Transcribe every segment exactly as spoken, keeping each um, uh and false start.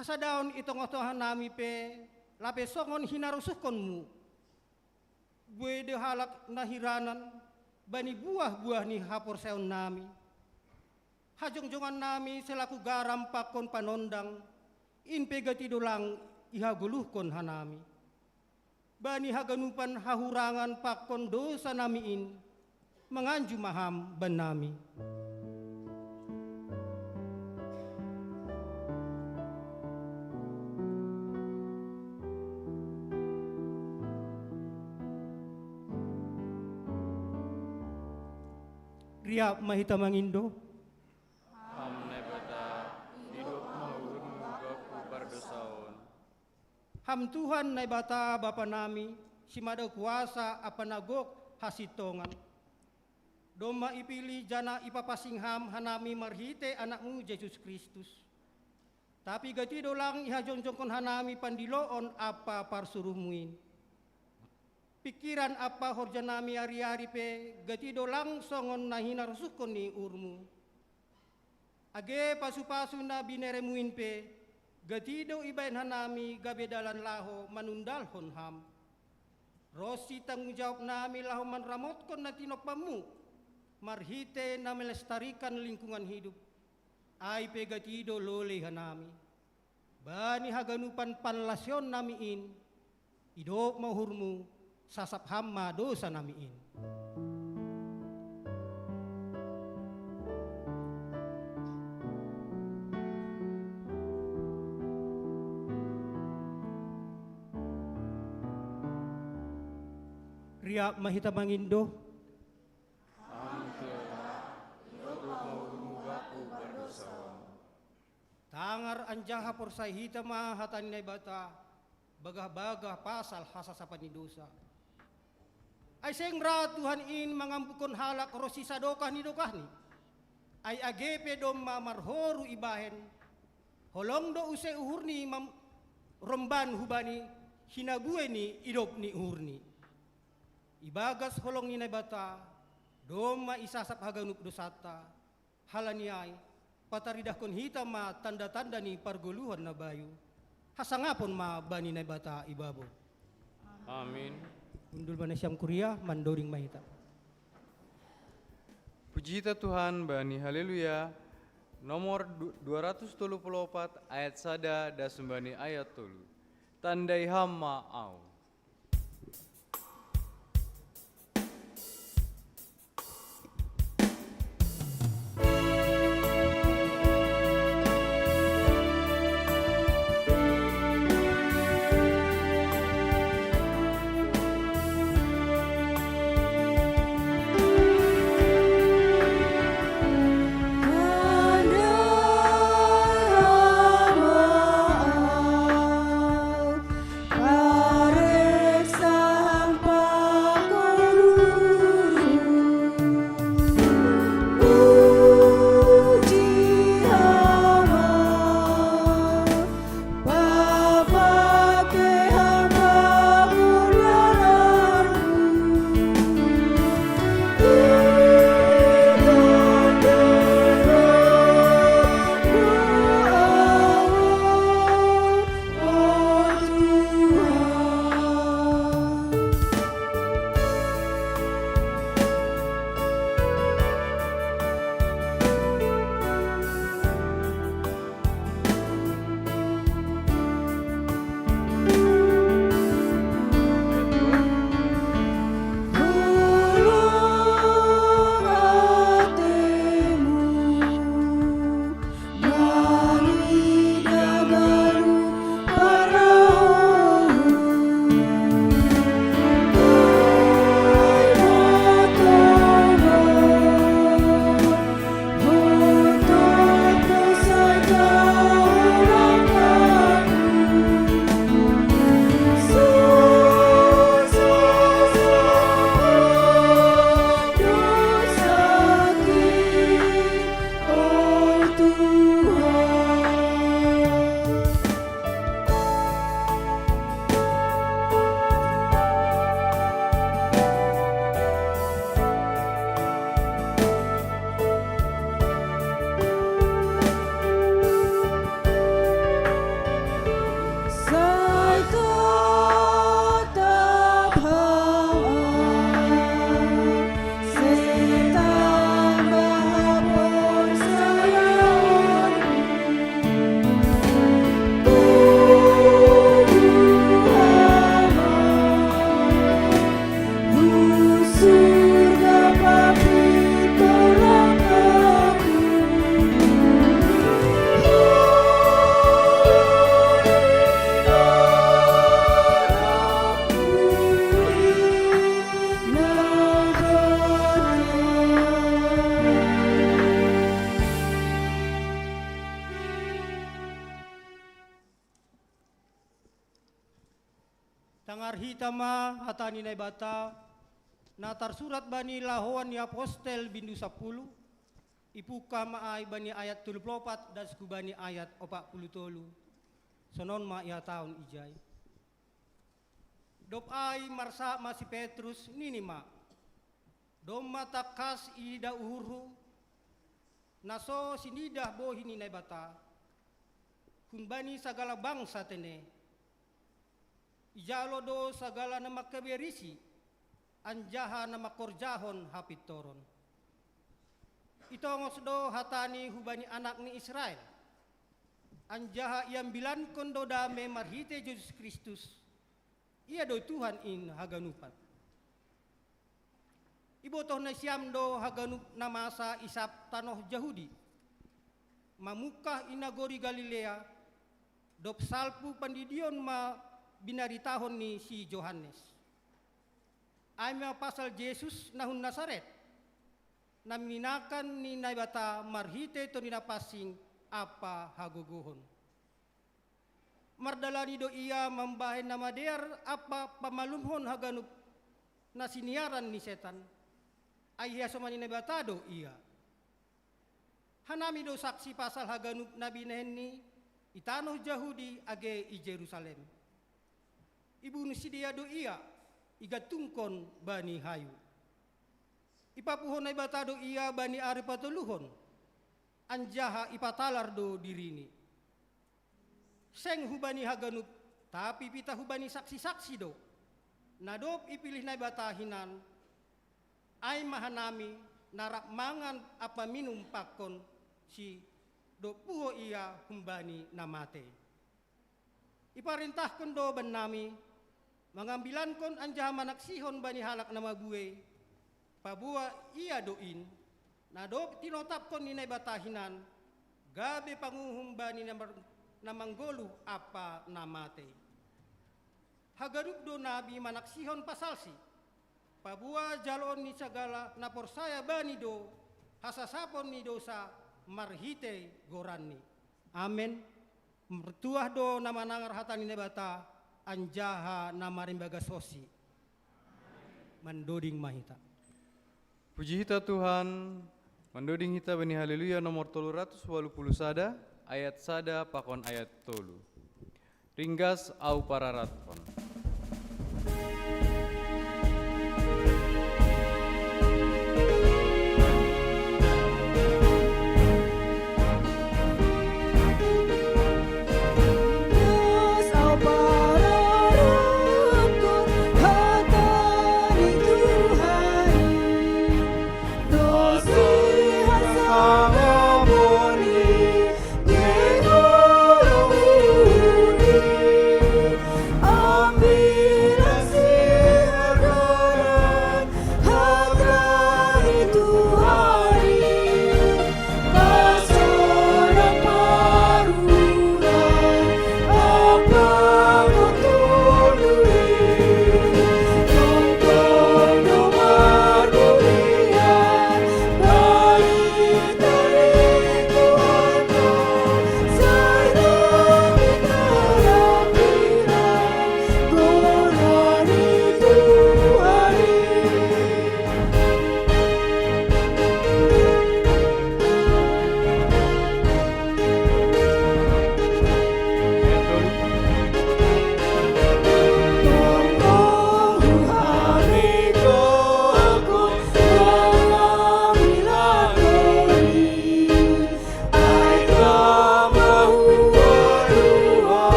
Hasadaon i tongah-tongah nami pe, lape songon hinarosuhkonmu. Buei do halak na hiranan, bani buah-buah ni haporsayaon nami. Hajongjongan nami selaku garam pakon panondang, in pe gati do lang ihagoluhkon hanami. Bani haganupan hahurangan pakon dosa nami in, manganju ma ham bannami. Riap ma hita mangindo. Ham Naibata, didok ma uhurmu, gok hupardosaon. Ham Tuhan Naibata Bapa nami, simada kuasa ampa na gok hasintongan. Domma ipilih janah ipapansing ham hanami marhitei Anakmu Jesus Kristus. Tapi gati do lang ihajongjongkon hanami pandiloon ampa parsuruhmu in. Pingkiran ampa horjanami ari-ari pe gati do lang songon na hinarosuhkon ni uhurmu. Age pasu-pasu na bineremu in pe, gati do ibahen hanami gabe dalan laho manundalhon ham. Ronsi tanggung jawab nami laho manramotkon na tinompammu, marhitei na melestarikan lingkungan hidup. Ai pe gati do lolei hanami. Bani haganupan panlaseon nami in, idop ma uhurmu, sasap ham ma dosa nami in. Riap ma hita mangindo. Tangar anjaha porsaya hita ma hata ni Naibata, bagah-bagah pasal hasasapan ni dosa. Ai seng ra Tuhan in mangampukkon halak ronsi sadokah ni dokahni. Ai age pe domma marhoru ibahen, holong do use uhurni mam-, romban hubani hinabue ni idop ni uhurni. Ibagas holong ni Naibata, domma isasap haganup dosanta, halani ai, pataridahkon hita ma tanda-tanda ni pargoluhan na bayu, hasangapon ma bani Naibata ibabo. Amin. Hundul ma nasiam kuria, mandoding ma hita. Puji hita Tuhan bani haleluya, nomor du-, dua ratus tolu puluh opat ayat sada das bani ayat tolu. Tandai ham ma au. Dangar hita ma hata ni Naibata, na tarsurat bani lahoan ni apostel bindu sapuluh, ipuka ma ai bani ayat tolu puluh opat das ku bani ayat opat puluh tolu. Sonon ma ihatahon ijai. Dob ai marsahat ma si Petrus nini ma, domma tangkas iida uhurhu, na so sinidah bohi ni Naibata, humbani sagala bangsa tene, ijalo do sagala na mangkaberisi, anjaha na mangkorjahon hapintoron. Itongos do hatani hubani anak ni Israel, anjaha iambilankon do dame marhite Jesus Kristus, ia do Tuhan in haganupan. Ibotoh nasiam do haganup na masa isap tanoh Jahudi, mamungkah i nagori Galilea, dob salpu pandidion ma binaritahon ni si Johannes. Ai ma pasal Jesus na hun Nasaret, na mininakan ni Naibata marhite Tondi Napansing ampa hagogohon. Mardalani do ia mambahen na madear ampa pamalumhon haganup na siniaran ni setan. Ai ihasomani Naibata do ia. Hanami do saksi pasal haganup na binahenni i tanoh Jahudi age i Jerusalem. Ibunuh sidea do ia, igantungkon bani hayu. Ipapuho Naibata do ia bani ari patoluhon, anjaha ipatalar do dirini. Seng hubani haganup, tapi pitah hubani saksi-saksi do, na dob ipilih Naibata hinan, ai ma hanami na rap mangan ampa minum pakon si dob puho ia humbani na mate. Iparentahkon do bannami, mangambilankon anjaha manaksihon bani halak na mabuei, paboa ia do in, na dob tinotapkon ni Naibata hinan, gabe panguhum bani na mar-, na manggoluh ampa na mate. Haganup do nabi manaksihon pasalsi, paboa jaloon ni sagala na porsaya bani do hasasapon ni dosa marhitei goranni. Amen. Martuah do na manangar hata ni Naibata, anjaha na marimbagasonsi. Mandoding ma hita. Puji hita Tuhan, mandoding hita bani Haleluya nomor tolu ratus walu puluh sada, ayat sada pakon ayat tolu. Ringgas ahu pararathon.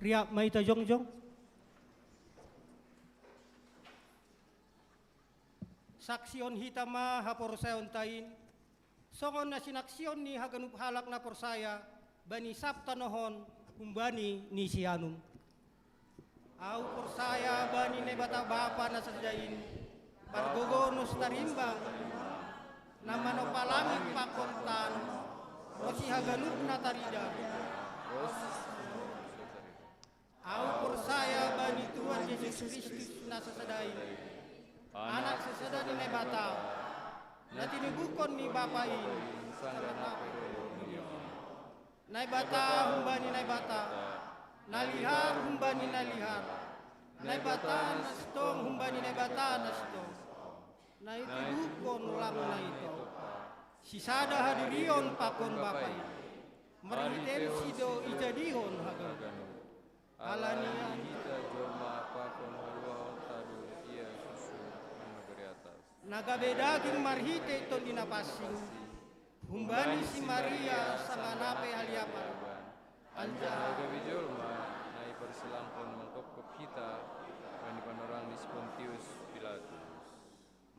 Riap ma hita jongjong. Saksihon hita ma haporsayaonta in, songon na sinaksion ni haganup halak na porsaya bani sab tanoh on humbani ni sianum. Ahu porsaya bani Naibata Bapa na sasada in, pargogoh na so tarimbang, na manompa langit pakon tanoh, ronsi haganup na tarida. Ahu porsaya bani Tuhan Jesus Kristus na sasada in, Anak sasada ni Naibata, na tinubuhon ni Bapa in, Naibata humbani Naibata, na lihar humbani na lihar, Naibata na sintong humbani Naibata na sintong, na itubuhon lang na ito. Sisada hadirion pakon Bapa in, marhitehon si do ijadihon haganup. Alani i hita jolma pakon haluaonta do ia susu na nagori atas. Na gabe daging marhite Tondi Na Pansing, humbani si Maria sanga na pe haliapan, anjaha gabe jolma, na iparsilangkon mangkopkop hita bani panorang ni si Pontius Pilatus.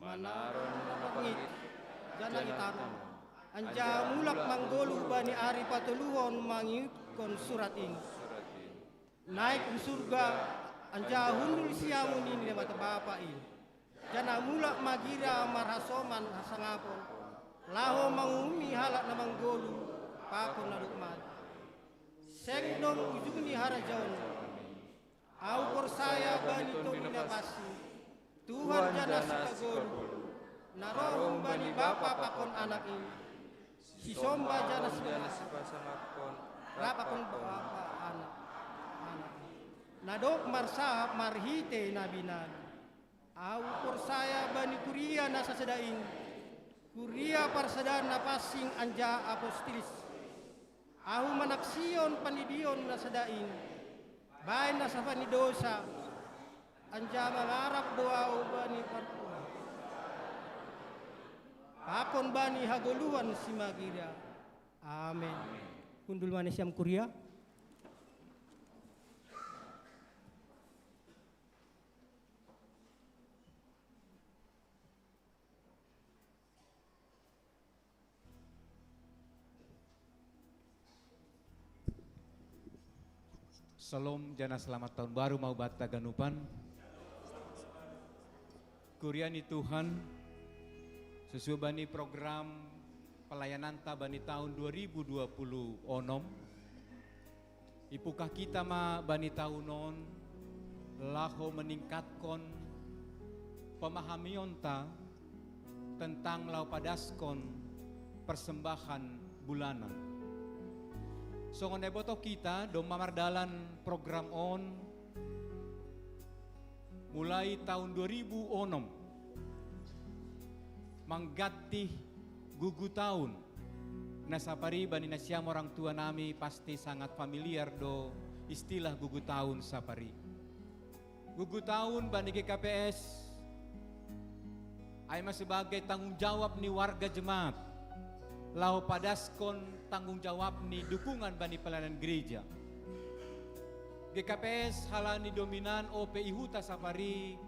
Manaron na pangit, janah itanom, anjaha mulak manggoluh bani ari patoluhon mangihuthon surat in. Naik hu surga, anjaha hundul siamun ni Naibata Bapa in. Janah mulak ma gira marhasoman hasangapon, laho manguhumi halak na manggoluh pakon na dob mate. Seng dong ujung ni harajaon. Ahu porsaya bani Tondi Na Pansing, Tuhan janah Sipagoluh, na roh humbani Bapa pakon Anak in, sisomba janah sipasangapkon, rap pakon Bapa, Anak, Anak in, na dob marsahap marhite nabi-nabi. Ahu porsaya bani kuria na sasada in, kuria parsadaan na pansing anjaha apostolis. Ahu manaksihon pandidion na sada in, bahen na sapanidosa, anjaha mangarap do ahu bani parpula, pakon bani hagoluhan simagira. Amen. Hundul ma nasiam kuria. Salom, janah selamat tahun baru ma hubanta haganupan. Kuria ni Tuhan, sesuai bani program pelayananta bani tahun dua ribu dua puluh onom, ipungkah hita ma bani tahun on, laho meningkatkon pemahamionta tentang laho padaskon persembahan bulanan. Songon na iboto hita, domma mardalan program on, mulai tahun dua ribu onom, mangganti gugu tahun. Na sapari bani nasiam orang tua nami pasti sangat familiar do istilah gugu tahun sapari. Gugu tahun bani G K P S, ai ma sebagai tanggung jawab ni warga jemaat, laho padaskon tanggung jawab ni dukungan bani pelayanan gereja. G K P S halani dominan ope i huta sapari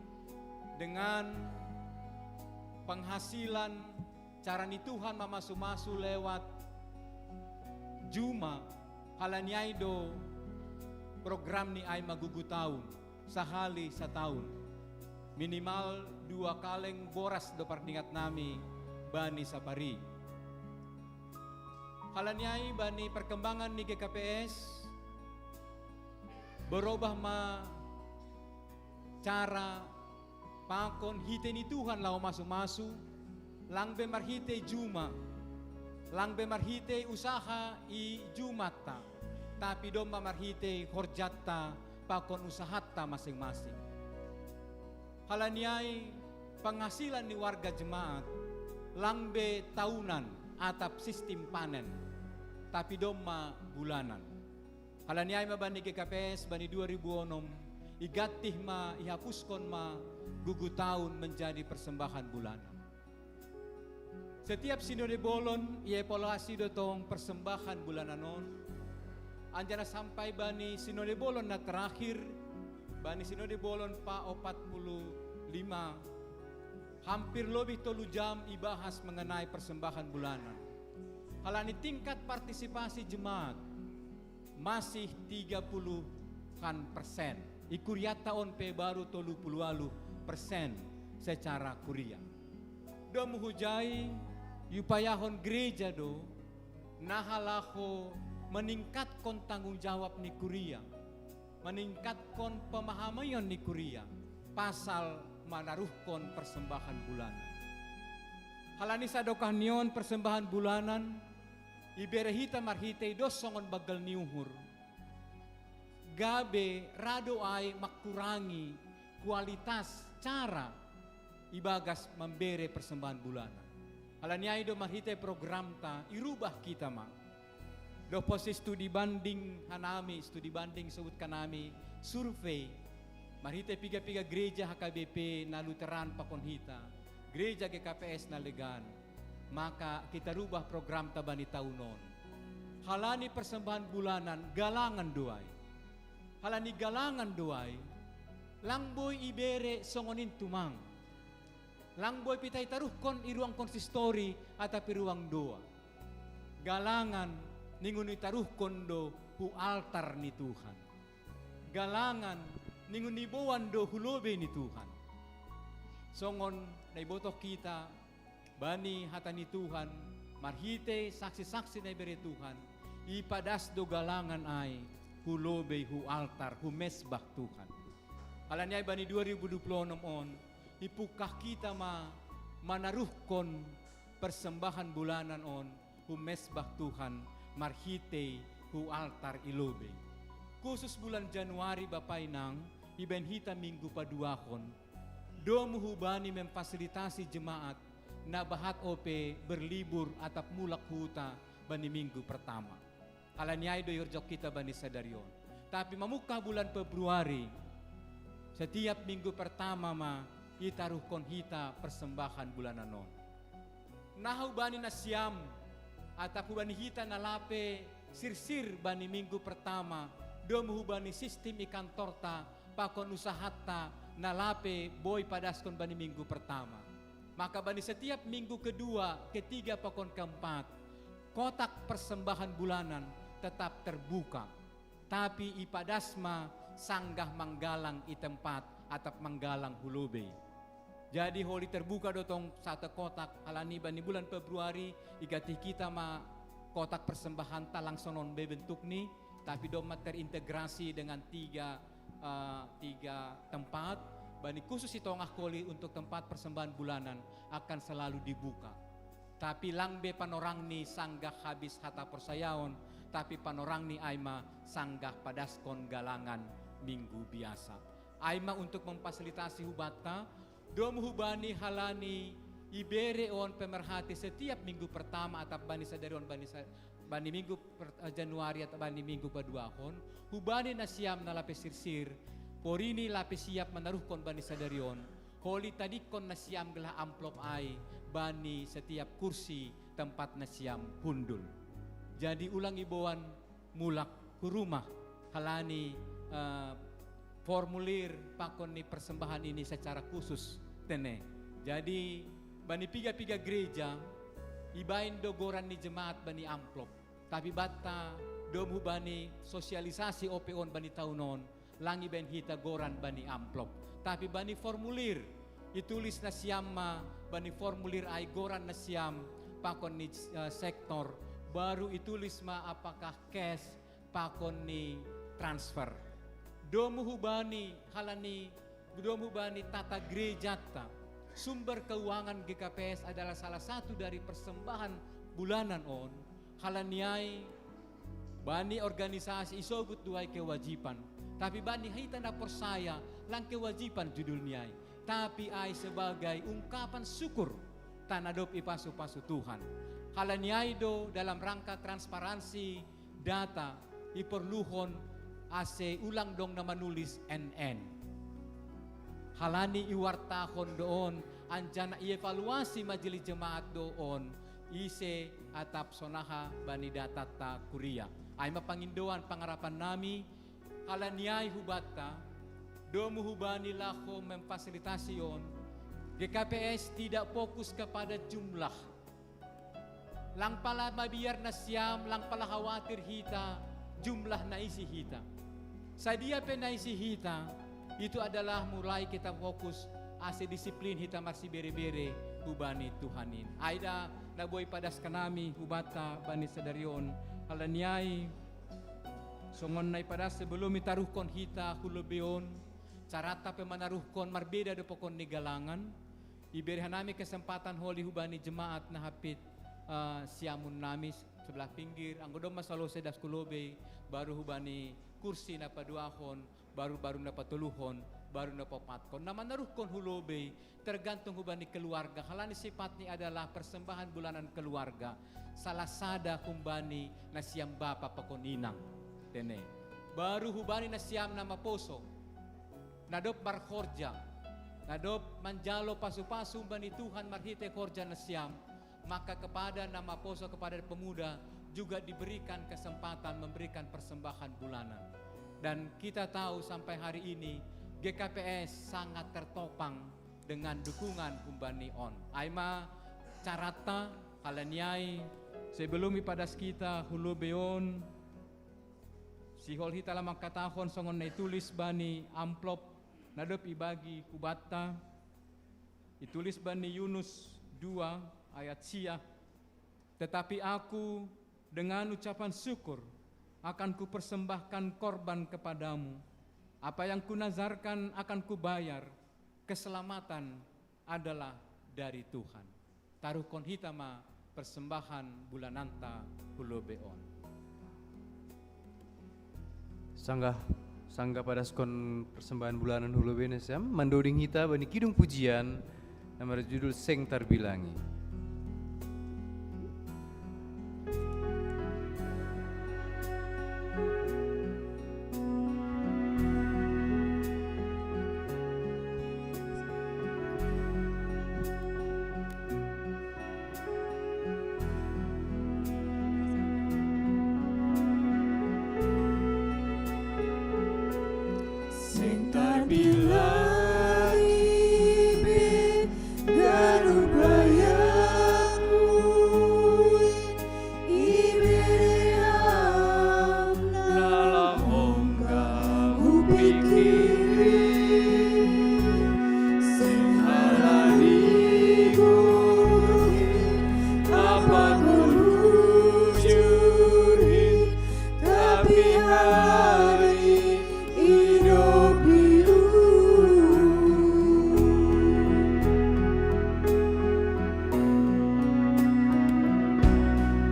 dengan penghasilan cara ni Tuhan mamasu-masu lewat juma, halani ai do program ni ai ma gugu tahun, sahali sataon. Minimal dua kaleng boras do pardingat nami bani sapari. Halani ai bani perkembangan ni G K P S, berobah ma cara pakon hite ni Tuhan laho masu-masu, lang be marhite juma, lang be marhite usaha i jumanta, tapi domma marhite horjanta pakon usahanta masing-masing. Halani ai penghasilan ni warga jemaat lang be tahunan atap sistim panen, tapi domma bulanan. Halani ai ma bani G K P S bani dua ribu onom, igantih ma, ihapuskon ma gugu tahun menjadi persembahan bulanan. Setiap sinode bolon, ievaluasi do tong persembahan bulanan on, anjaha sampai bani sinode bolon na terakhir, bani sinode bolon paopat puluh lima, Hampir lebih tolu jam ibahas mengenai persembahan bulanan. Halani tingkat partisipasi jemaat masih tiga puluhan persen. I kuriata on pe baru tolu puluh walu persen secara kuria. Dom hujai, yupayahon gereja do, naha laho meningkatkan tanggung jawab ni kuria, meningkatkan pemahaman ni kuria, pasal manaruhkon persembahan bulanan. Halani sadokah ni on persembahan bulanan, ibere hita marhitei dos songon bagel ni uhur. Gabe ra do ai mangkurangi kualitas cara ibagas mambere persembahan bulanan. Halani ai do marhitei programta irubah kita ma. Dohot studi banding hanami, studi banding sebut hanami, survei. Marhitei piga-piga gereja H K B P na Lutheran pakon hita, gereja G K P S na legan. Maka kita rubah programta bani taun on. Halani persembahan bulanan galangan do ai. Halani galangan do ai, lang boi ibere songon i tumang. Lang boi pe itaruhkon i ruang konsistori atap i ruang doa. Galangan ningun itaruhkon do hu altar ni Tuhan. Galangan ningun iboan do hu lobei ni Tuhan. Songon na ibotoh hita bani hata ni Tuhan, marhitei saksi-saksi na ibere Tuhan, ipadas do galangan ai hu lobei, hu altar, hu mesbah Tuhan. Halani ai bani dua ribu dua puluh enam on, ipungkah hita ma manaruhkon persembahan bulanan on hu mesbah Tuhan marhitei hu altar i lobei. Khusus bulan Januari, Bapa Inang, ibaen hita minggu paduahon, domu hubani memfasilitasi jemaat na bahat ope berlibur atap mulak hu huta bani minggu pertama. Halani ai do ihorjok hita bani sadari on. Tapi mamungkah bulan Februari, setiap minggu pertama ma itaruhkon hita persembahan bulanan on. Naha hubani nasiam, atap hubani hita na lape sirsir bani minggu pertama, domu hubani sistim i kantorta pakon usahanta na lape boi padaskon bani minggu pertama. Maka bani setiap minggu kedua, ketiga pakon keempat, kotak persembahan bulanan tetap terbuka. Tapi ipadas ma sanggah manggalang i tempat atap manggalang hu lobei. Jadi holi terbuka do tong sate kotak, halani bani bulan Februari iganti hita ma kotak persembahan talang sonon be bentukni, tapi domma terintegrasi dengan tiga, eh, tiga tempat. Bani khusus i tongah holi untuk tempat persembahan bulanan akan selalu dibuka. Tapi lang be panorangni sanggah habis hata porsayaon, tapi panorangni ai ma sanggah padaskon galangan minggu biasa. Ai ma untuk memfasilitasi hubanta, domu hubani halani ibere on pemerhati setiap minggu pertama atap bani sadari on bani, sa- bani minggu per, eh, Januari atap bani minggu paduahon, hubani nasiam na lape sirsir, porini lape siap manaruhkon bani sadari on, holi tadingkon nasiam gelah amplop ai bani setiap kursi tempat nasiam hundul. Jadi ulang iboan mulak hu rumah halani, eh, formulir pakon ni persembahan ini secara khusus tene. Jadi bani piga-piga gereja ibaen do goran ni jemaat bani amplop. Tapi banta domu bani sosialisasi ope on bani taun on, lang ibaen hita goran bani amplop. Tapi bani formulir, itulis nasiam ma bani formulir ai goran nasiam pakon ni, eh, sektor, baru itulis ma apakah cash pakon ni transfer. Domu hubani halani, domu hubani tata gerejata, sumber keuangan G K P S adalah salah satu dari persembahan bulanan on. Halani ai bani organisasi isogot do ai kewajiban. Tapi bani hita na porsaya, lang kewajiban judulni ai, tapi ai sebagai ungkapan syukur tanah dop ipasu-pasu Tuhan. Halani ai do dalam rangka transparansi data iporluhon ase ulang dong na manulis N N. Halani iwartahon do on, anjana ievaluasi majelis jemaat do on, ise atap sonaha bani datanta kuria. Ai ma pangindoan pangarapan nami, halani ai hubanta, domu hubani laho memfasilitasi on, G K P S tidak fokus kepada jumlah. Lang pala mabiar na siam, lang pala khawatir hita, jumlah na isi hita. Sadia pe na isi hita, itu adalah mulai kita fokus ase disiplin hita marsibere-bere hubani Tuhan in. Ai da na boi padaskan hami hubanta bani sadari on, halani ai songon na ipadas sebelum itaruhkon hita hu lobei on, carata pe manaruhkon marbeda do pakon ni galangan. Ibere hanami kesempatan holi hubani jemaat na hampit, eh, siamun nami sebelah pinggir, anggo domma salose das hu lobei, baru hubani kursi na paduahon, baru, baru na patoluhon, baru na paopatkon. Na manaruhkon hu lobei, tergantung hubani keluarga. Halani sifatnya adalah persembahan bulanan keluarga. Salah sada hubani na siam bapa pakon inang. Tene. Baru hubani na siam na maposo, na dob marhorja, na dob manjalo pasu-pasu bani Tuhan marhite horja na siam, maka kepada na maposo, kepada pemuda juga diberikan kesempatan memberikan persembahan bulanan. Dan kita tahu sampai hari ini G K P S sangat tertopang dengan dukungan hubani on. Ai ma carata, halani ai sebelum ipadas hita hu lobei on, sihol hita lam mangkatahon songon na itulis bani amplop na dob ibagi hubanta, itulis bani Yunus dua ayat sia, "Tetapi aku dengan ucapan syukur akan kupersembahkan korban kepadamu. Apa yang kunazarkan akan kubayar. Keselamatan adalah dari Tuhan." Taruhkon hita ma persembahan bulananta hu lobei on. Sanggah, sanggah padaskon persembahan bulanan hu lobei na siam, mandoding hita bani kidung pujian na marjudul Seng Tarbilangi. Seng tarbilangi be ganup layakmu, ibere ham na lam ongga hupikiri. Seng halani gogo apakon hujuri, tapi halani idopi.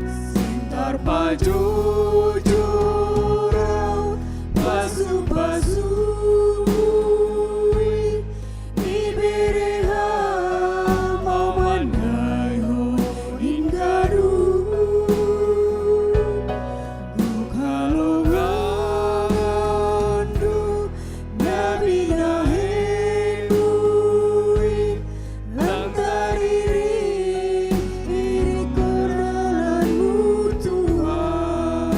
Seng tarpajojor au pasu-pasui, ibere ham au mandaihon in ganup. Gok halongangan do na binahenmu i, lang tariring i ringkot dalanmu, Tuhan.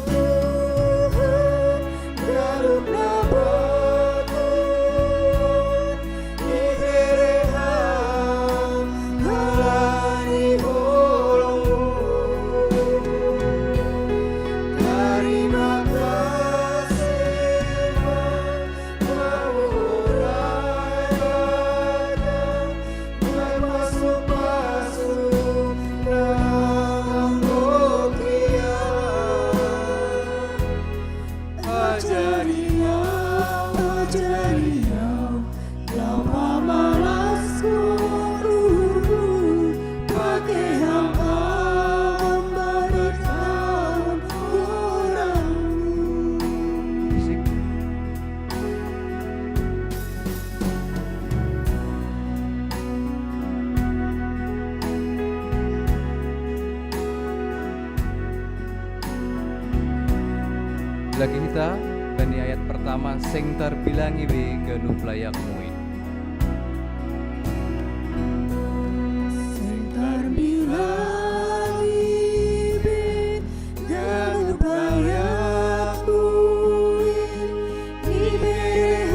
Tuhan, ganup na bagot ibere ham halani holongmu. Tarima kasih ma hami, o Debata, na pasu-pasu na nang goki au. Ajari au, ajari au, laho pamalaskon uhurhu, pake ham au mambaritahon goarmu. Lagi hita, bani ayat pertama, Seng tarbilangi be ganup layakmu i. Seng tarbilangi be ganup layakmu i, ibere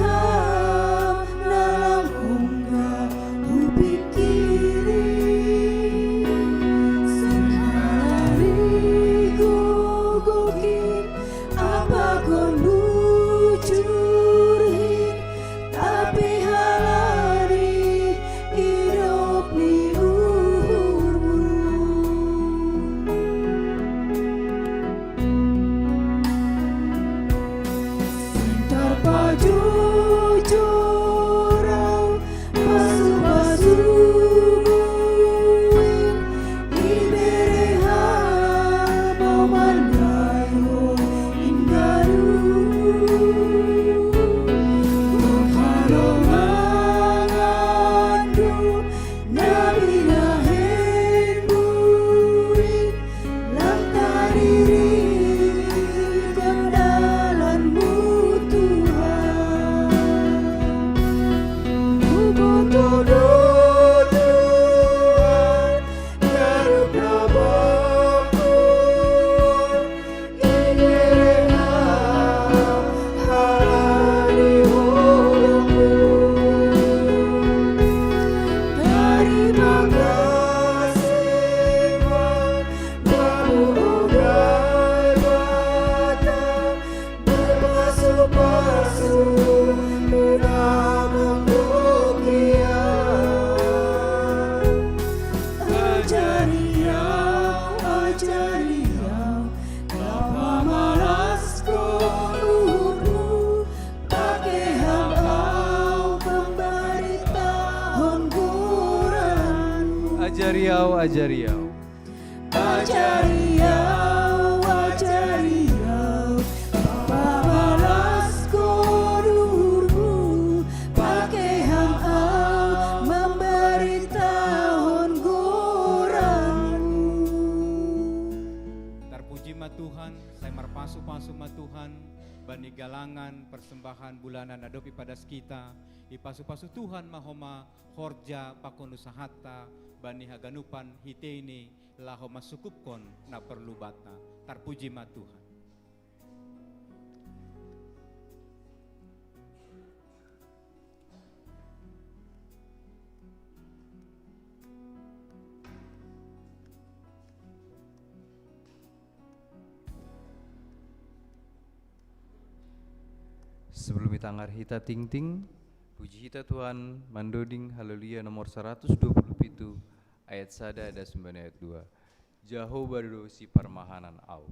Au ajari au. Ajari au, ajari au, pabalas ko duhurmu, pake ham au mambaritahon goranmu. Tarpuji ma Tuhan, sai marpasu-pasu ma Tuhan, bani galangan persembahan bulanan na dob ipadas hita, ipasu-pasu Tuhan ma homa horja pakon usahanta bani haganupan hiteini laho masukupkon na perlu banta. Tarpuji ma Tuhan. Sebelum itangar hita tingting, puji hita Tuhan mandoding Haleluya nomor saratus dua puluh pitu ayat sada das mambani ayat dua. Jahowa do siparmahanan au.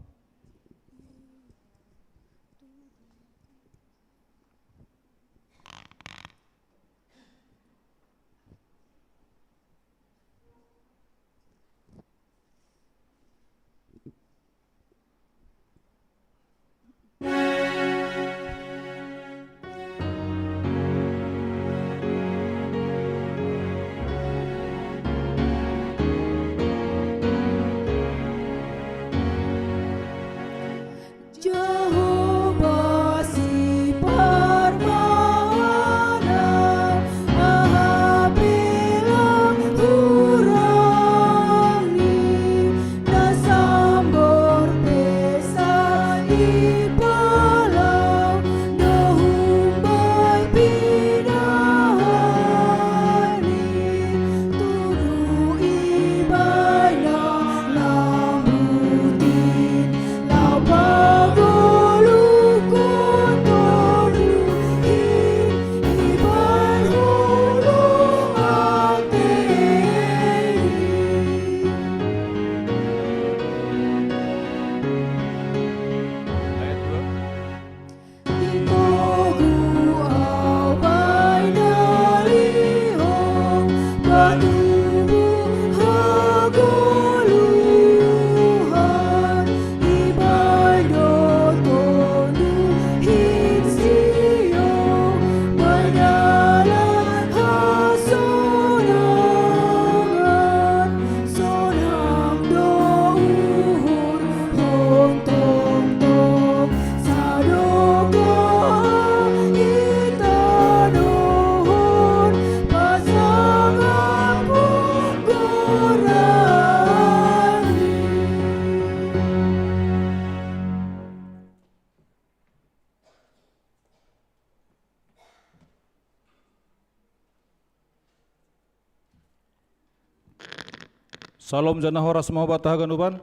Salom janah horas ma hubanta haganupan.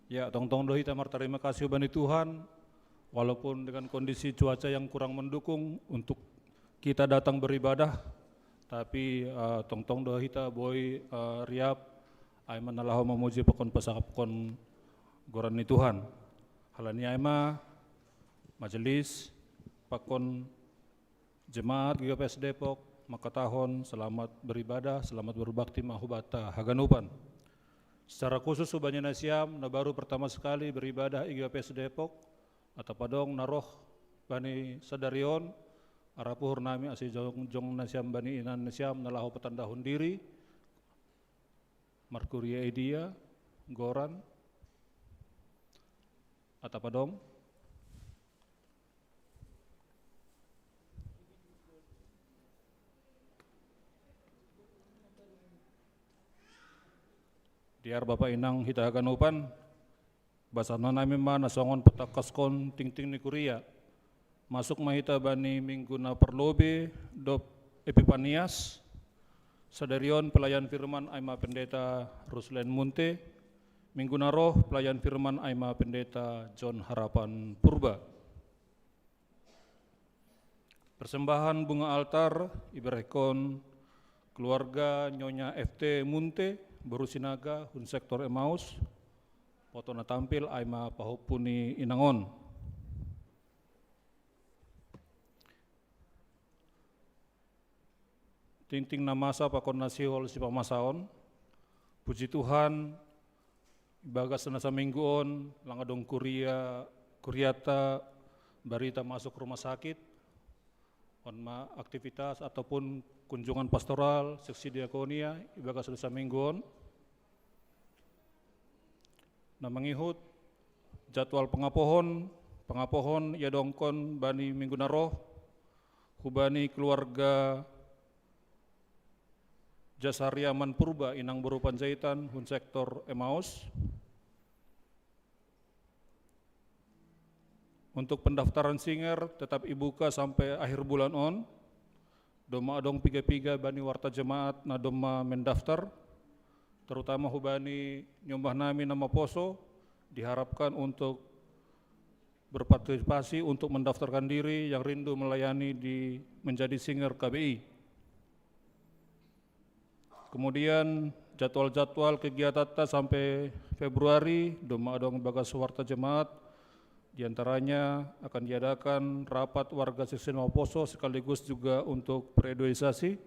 Ya, tongtong do hita martarima kasih bani Tuhan, walaupun dengan kondisi cuaca yang kurang mendukung untuk kita datang beribadah, tapi uh, tongtong do hita boi uh, riap, ai ma na laho mamuji pakon pasangapkon goran ni Tuhan. Halani ai ma majelis pakon jemaat G K P S Depok mangkatahon selamat beribadah, selamat berbakti ma hubanta haganupan. Secara khusus hubani nasiam na baru pertama sekali beribadah i G K P S Depok, atap adong na roh bani sadari on, arap uhur nami ase jongjong nasiam bani inan nasiam na laho patandahon diri, markuria i dia, goran, atap adong. Dear Bapa Inang hita haganupan, basanon nami ma na songon patangkaskon tingting ni kuria. Masuk ma hita bani minggu na parlobei dob Epipanias. Sadari on pelayan firman ai ma Pendeta Ruslen Munte. Minggu na roh pelayan firman ai ma Pendeta John Harapan Purba. Persembahan bunga altar iberehkon keluarga Nyonya F T Munte, boru Sinaga, hun sektor Emmaus. Foto na tampil ai ma pahompu ni inang on. Tingting na masa pakon na sihol sipamasaon. Puji Tuhan, ibagas na saminggu on, lang adong kuria, kuriata, barita masuk rumah sakit, on ma aktivitas ataupun kunjungan pastoral, seksi diakonia, ibagas na saminggu on. Na mangihut, jadwal pangapohon, pangapohon iadongkon bani minggu na roh, hubani keluarga Jasariaman Purba inang boru Panjaitan hun sektor Emaus. Untuk pendaftaran singer tetap ibuka sampai akhir bulan on. Domma adong piga-piga bani warta jemaat na domma mendaftar, terutama hubani nyombah nami na maposo, diharapkan untuk berpartisipasi untuk mendaftarkan diri yang rindu melayani di menjadi singer K B I. Kemudian jadwal-jadwal kegiatan ta sampai Februari, domma adong bagas warta jemaat, diantaranya akan diadakan rapat warga seksi Maposo sekaligus juga untuk peredoisasi.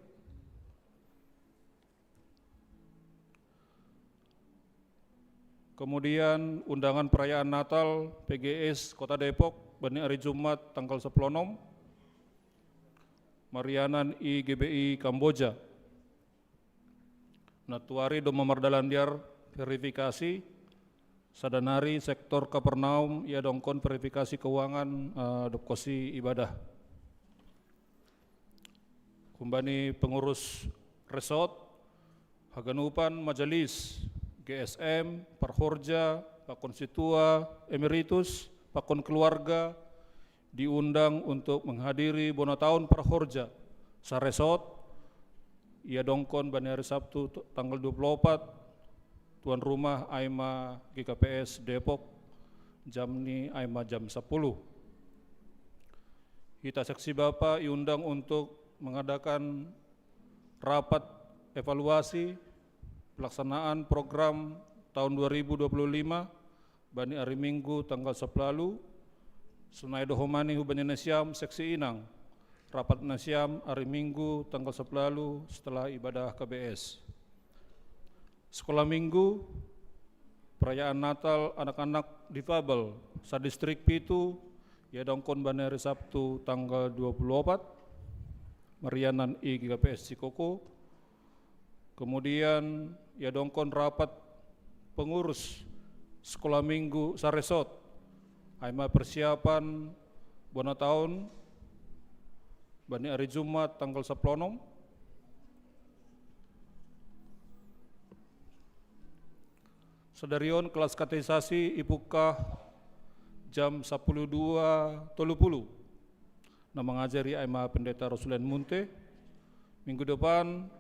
Kemudian undangan perayaan Natal P G S Kota Depok, bani hari Jumat tanggal sepuluh enam, marianan i G B I Kamboja. Na tuari domma mardalan diar verifikasi, sada nari sektor Kapernaum iadongkon verifikasi keuangan eh, dob konsi ibadah. Humbani pengurus resort, haganupan majelis, G S M, parhorja, pakon situa, emeritus, pakon keluarga, diundang untuk menghadiri bona taon parhorja saresort iadongkon bani hari Sabtu tanggal dua puluh empat, tuan rumah ai ma G K P S Depok, jam ni ai ma jam sepuluh. Hita seksi Bapa iundang untuk mengadakan rapat evaluasi pelaksanaan program tahun dua ribu dua puluh lima bani hari Minggu tanggal sepuluh. Sonai do homa ni hubani nasiam seksi inang, rapat nasiam hari Minggu tanggal sepuluh setelah ibadah K B S. Sekolah Minggu, perayaan Natal anak-anak difabel sadistrik pitu, iadongkon bani hari Sabtu tanggal dua puluh empat, marianan i G K P S Cikoko. Kemudian iadongkon rapat pengurus sekolah minggu saresort, ai ma persiapan bona taon, bani hari Jumat tanggal sepuluh enam. Sadarion kelas katekisasi ipukka jam sepuluh dua tolu puluh. Na mangajari ai ma Pendeta Rosulen Munte. Minggu depan,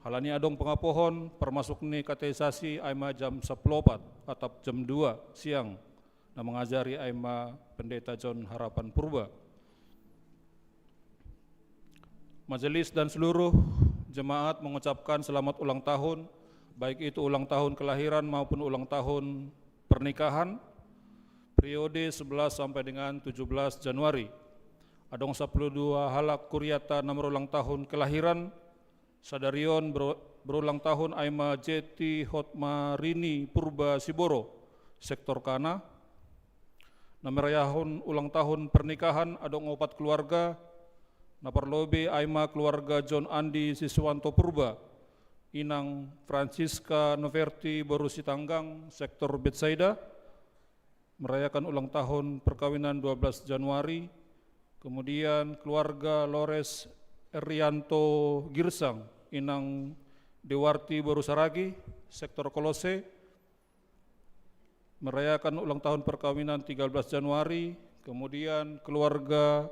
halani adong pengapohon, permasuk ni katekisasi ai ma jam sepuluh opat atap jam dua siang. Na mangajari ai ma Pendeta John Harapan Purba. Majelis dan seluruh jemaat mengucapkan selamat ulang tahun, baik itu ulang tahun kelahiran maupun ulang tahun pernikahan, periode sebelas sampai dengan tujuh belas Januari. Adong sepuluh dua halak kuriata na marulang tahun kelahiran, sadarion berulang tahun ai ma Jeti Hotmarini Purba Siboro, sektor Kana. Na merayahon ulang tahun pernikahan adong opat keluarga, na parlobei ai ma keluarga John Andi Siswanto Purba, inang Francisca Noverti boru Sitanggang, sektor Betsaida, merayakan ulang tahun perkawinan dua belas Januari. Kemudian keluarga Lores Erianto Girsang, inang Dewarti boru Saragi, sektor Kolose, merayakan ulang tahun perkawinan tiga belas Januari. Kemudian keluarga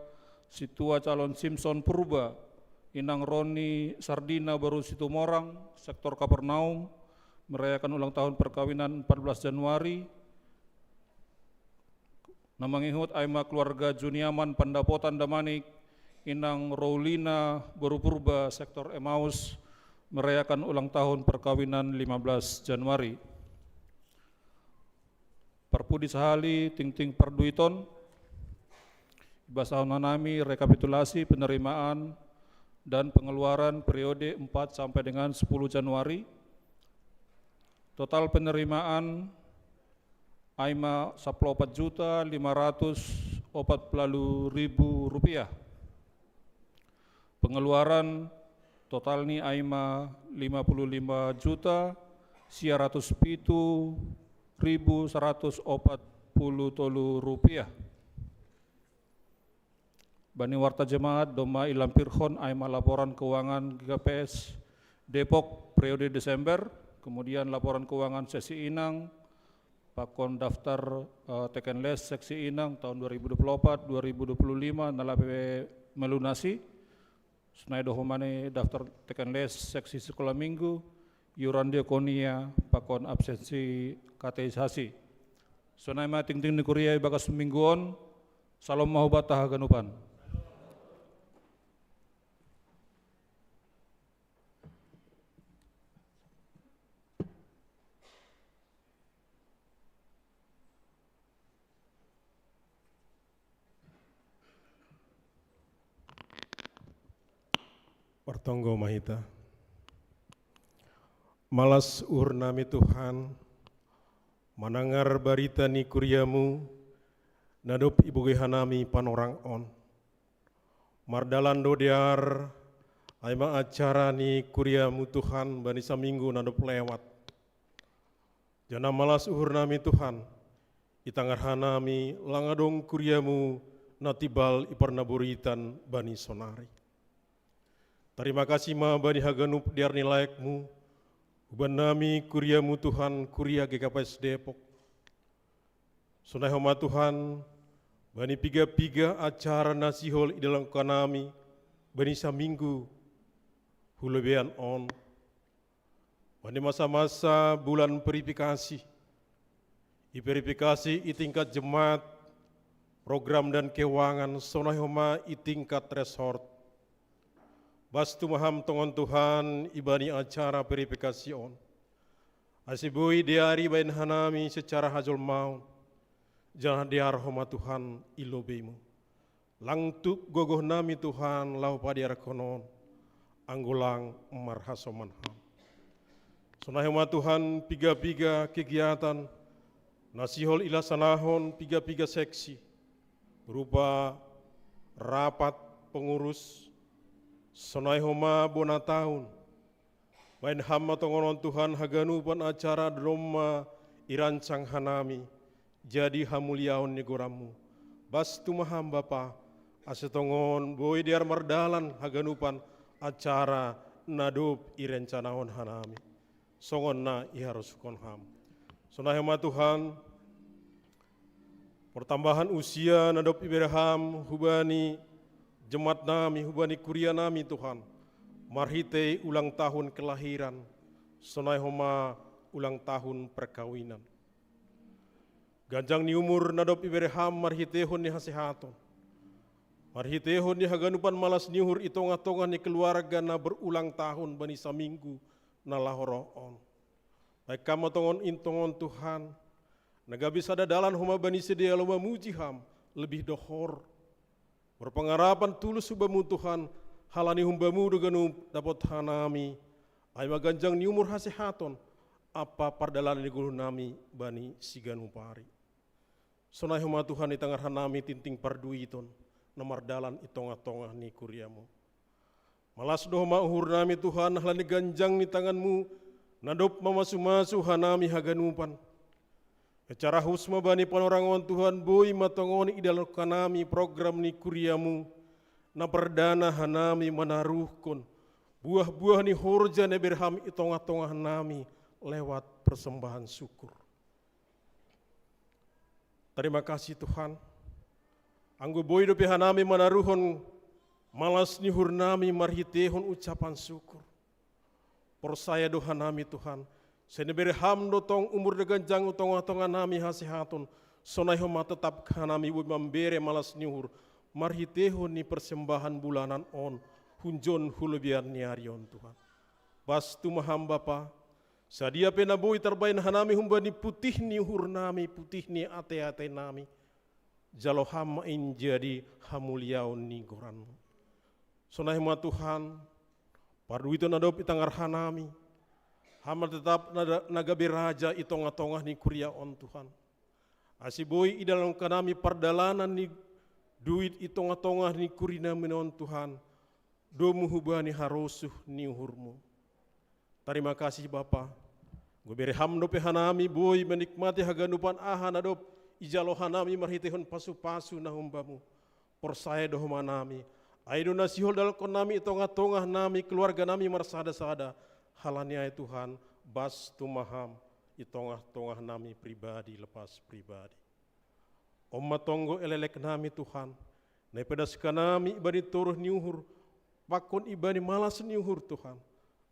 situa calon Simpson Purba, inang Roni Sardina boru Situmorang, sektor Kapernaum, merayakan ulang tahun perkawinan empat belas Januari. Na mangihut ai ma keluarga Juniaman Pandapotan Damanik, inang Roulina boru Purba, sektor Emaus, merayakan ulang tahun perkawinan lima belas Januari. Parpudi sahali, tingting parduiton, ibasahon hanami rekapitulasi penerimaan dan pengeluaran periode empat sampai dengan sepuluh Januari. Total penerimaan aima sepuluh empat juta lima ratus empat puluh ribu rupiah. Pengeluaran total ni aima lima puluh lima juta sia ratus pitu ribu seratus opat puluh tolu rupiah. Bani warta jemaat domma ilampirhon aima laporan keuangan G K P S Depok periode Desember, kemudian laporan keuangan seksi inang, pakon daftar eh, teken les seksi inang tahun dua ribu dua puluh empat dua ribu dua puluh lima nalape melunasi. Sonai do homa ni daftar teken les seksi sekolah minggu, iuran diakonia, pakon absensi kateisasi. Sonai ma tingting ni kuria ibagas minggu on. Salom ma hubanta haganupan. Martonggo ma hita. Malas uhur nami Tuhan, manangar barita ni kuriamu, na dob ibogei hanami panorang on. Mardalan do dear, aima acara ni kuriamu Tuhan bani saminggu na dob lewat. Janah malas uhur nami Tuhan, itangar hanami lang adong kuriamu na tibal iparnaboritan bani sonari. Tarima kasih ma bani haganup dear ni laekmu, huban nami kuriamu Tuhan kuria G K P S Depok. Sonai homa Tuhan, bani piga-piga acara na sihol idalangka nami, bani saminggu, hu lobeian on. Bani masa-masa bulan verifikasi, iverifikasi i tingkat jemaat, program dan keuangan sonai homa i tingkat resort. Bas tumaham tongon Tuhan ibani acara verifikasi on. Ase boi dear ibaen hanami secara hajolmaon, janah dear homa Tuhan i lobeimu. Lang tup gogoh nami Tuhan laho padearhon on, anggo lang marhasoman ham. Sonai homa Tuhan piga-piga kegiatan, na sihol ilasanahon piga-piga seksi, berupa rapat pengurus, sonai homa bona tahun, Baen ham ma tongon on Tuhan haganupan acara domma irancang hanami, jadi hamuliaon ni gorammu. Bas tumaham Bapa, ase tongon boi dear mardalan haganupan acara na dob irencanahon hanami. Songon na iharosuhon ham. Sonai ma Tuhan, pertambahan usia na dob ibere ham hubani jemaat nami, hubani kuria nami Tuhan, marhitei ulang tahun kelahiran, sonai homa ulang tahun perkawinan. Ganjang ni umur na dob ibere ham marhiteihon ni hasehaton, marhiteihon ni haganupan malas ni uhur i tongah-tongah ni keluarga na berulang tahun bani saminggu na laho roh on. Baen ham ma tongon in tongon Tuhan, na gabe sada dalan homa bani sidea laho mamuji ham lebih dohor. Berpengarapan tulus hu Bamu Tuhan, halani hum Bamu do ganup dapot hanami, ai ma ganjang ni umur hasehaton, ampa pardalanan ni goluh nami bani siganup ari. Sonai homa Tuhan itangar hanami tingting parduiton, na mardalan i tongah-tongah ni kuriamu. Malas do homa uhur nami Tuhan, halani ganjang ni tanganmu, na dob mamasu-masu hanami haganupan. Secara hus ma bani panorang on Tuhan, boi ma tongon idalangka nami program ni kuriamu, na perdana hanami manaruhkon buah-buah ni horja na ibere ham i tongah-tongah nami lewat persembahan syukur. Terima kasih Tuhan. Anggo boi dope hanami manaruhon malas ni uhur nami marhiteihon ucapan syukur. Porsaya do hanami Tuhan, sai na ibere ham do tong umur na ganjang hu tongah-tongah nami hasehaton, sonai homa tetap hanami boi mambere malas ni uhur marhiteihon ni persembahan bulanan on, hunjon hu lobeian ni ari on Tuhan. Bas tumaham Bapa, sadia pe na boi tarbaen hanami humbani putih ni uhur nami, putih ni ate-ate nami, jalo ham ma in jadi hamuliaon ni goranmu. Sonai ma Tuhan, parduiton na dob i tangar hanami, Ham ma tetap na gabe raja i tongah-tongah ni kuria on Tuhan. Ase boi idalankon hanami pardalanan ni duit i tongah-tongah ni kuria nami on Tuhan, domu hubani harosuh ni uhurmu. Tarima kasih Bapa, gabe bere Ham dope hanami boi menikmati haganupan aha na dob ijalo hanami marhiteihon pasu-pasu na humbamu. Porsaya do homa hanami, ai do na sihol dalkon nami i tongah-tongah nami keluarga nami marsada-sada, halani ai Tuhan, bas tu ma Ham i tongah-tongah nami pribadi lepas pribadi. On ma tonggo elek-elek nami Tuhan, na ipedaskon nami ibani toruh ni uhur, pakon ibani malas ni uhur Tuhan.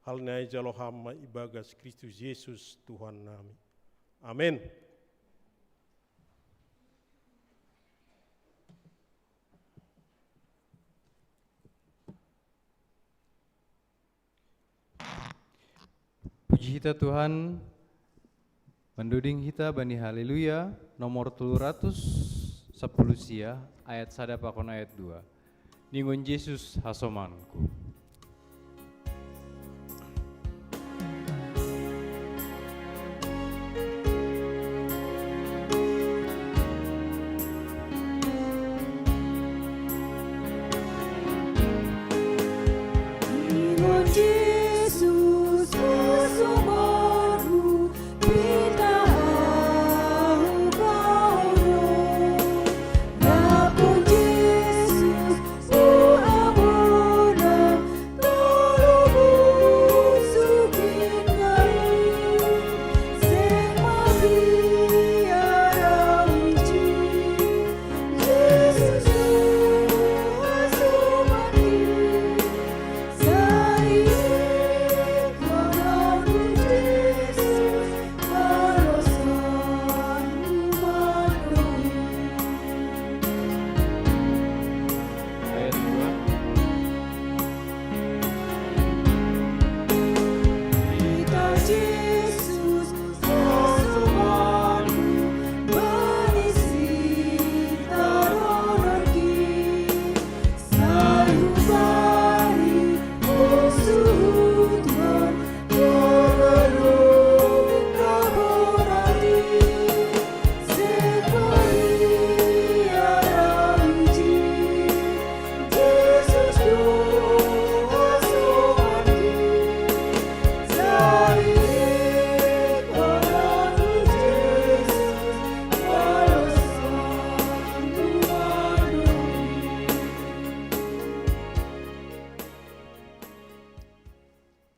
Halani ai jalo Ham ma ibagas Kristus Jesus Tuhan nami. Amen. Puji hita Tuhan, mandoding hita bani Haleluya nomor tolu ratus sapuluh sia, ayat sada pakon ayat dua. Ningon Jesus hasomanku.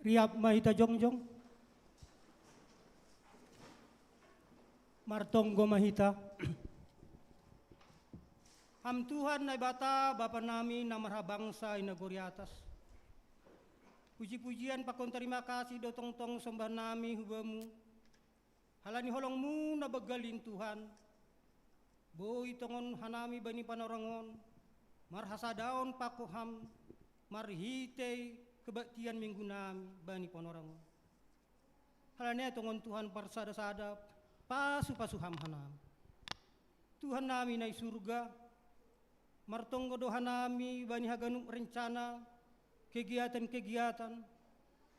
Riap ma hita jongjong. Martonggo ma hita. Ham Tuhan Naibata, Bapa nami na marhabangsa i nagori atas. Puji-pujian pakon tarima kasih do tongtong sombah nami hu Bamu, halani holongMu na banggalin Tuhan. Boi tongon hanami bani panorang on, marhasadaon pakon Ham, marhitei kebaktian minggu nami bani panorang on. Halani ai tongon Tuhan parsada-sada, pasu-pasu Ham hanami. Tuhan nami na i surga, martonggo do hanami bani haganup rencana, kegiatan-kegiatan,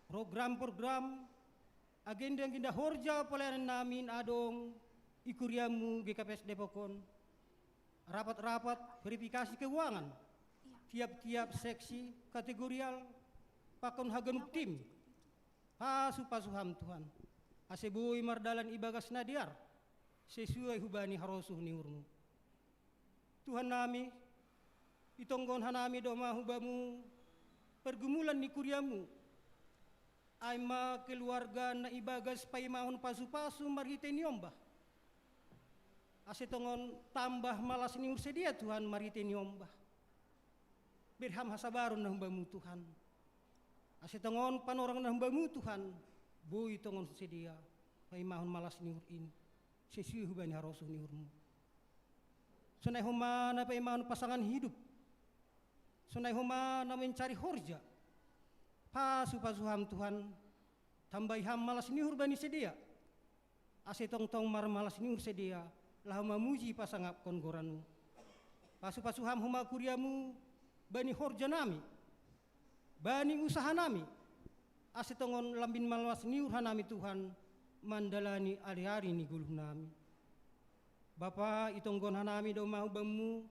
program-program, agenda-agenda horja pelayanan nami na adong i kuriaMu G K P S Depok on, rapat-rapat verifikasi keuangan, tiap-tiap seksi, kategorial, pakon haganup tim. Pasu-pasu Ham Tuhan, ase boi mardalan ibagas na dear, sesuai hubani harosuh ni uhurMu. Tuhan nami, itonggohon hanami do ma hu Bamu pergumulan ni kuriaMu, ai ma keluarga na ibagas paimahon pasu-pasu marhitei ni ombah. Ase tongon tambah malas ni uhur sidea Tuhan marhitei ni ombah. Bere Ham hasabaron na humbaMu Tuhan. Ase tongon panorang na humbaMu Tuhan, boi tongon sidea paimahon malas ni uhur in, sesuai hubani harosuh ni uhurMu. Sonai homa na paimahon pasangan hidup, sonai homa na mencari horja. Pasu-pasu Ham Tuhan, tambai Ham malas ni uhur bani sidea. Ase tongtong marmalas ni uhur sidea, laho mamuji pasangapkon goranMu. Pasu-pasu Ham homa kuriaMu bani horja nami. bani usaha nami, ase tongon lambin malas ni uhur hanami Tuhan, mandalani ari-ari ni goluh nami. Bapa, itonggon hanami do ma hu Bammu,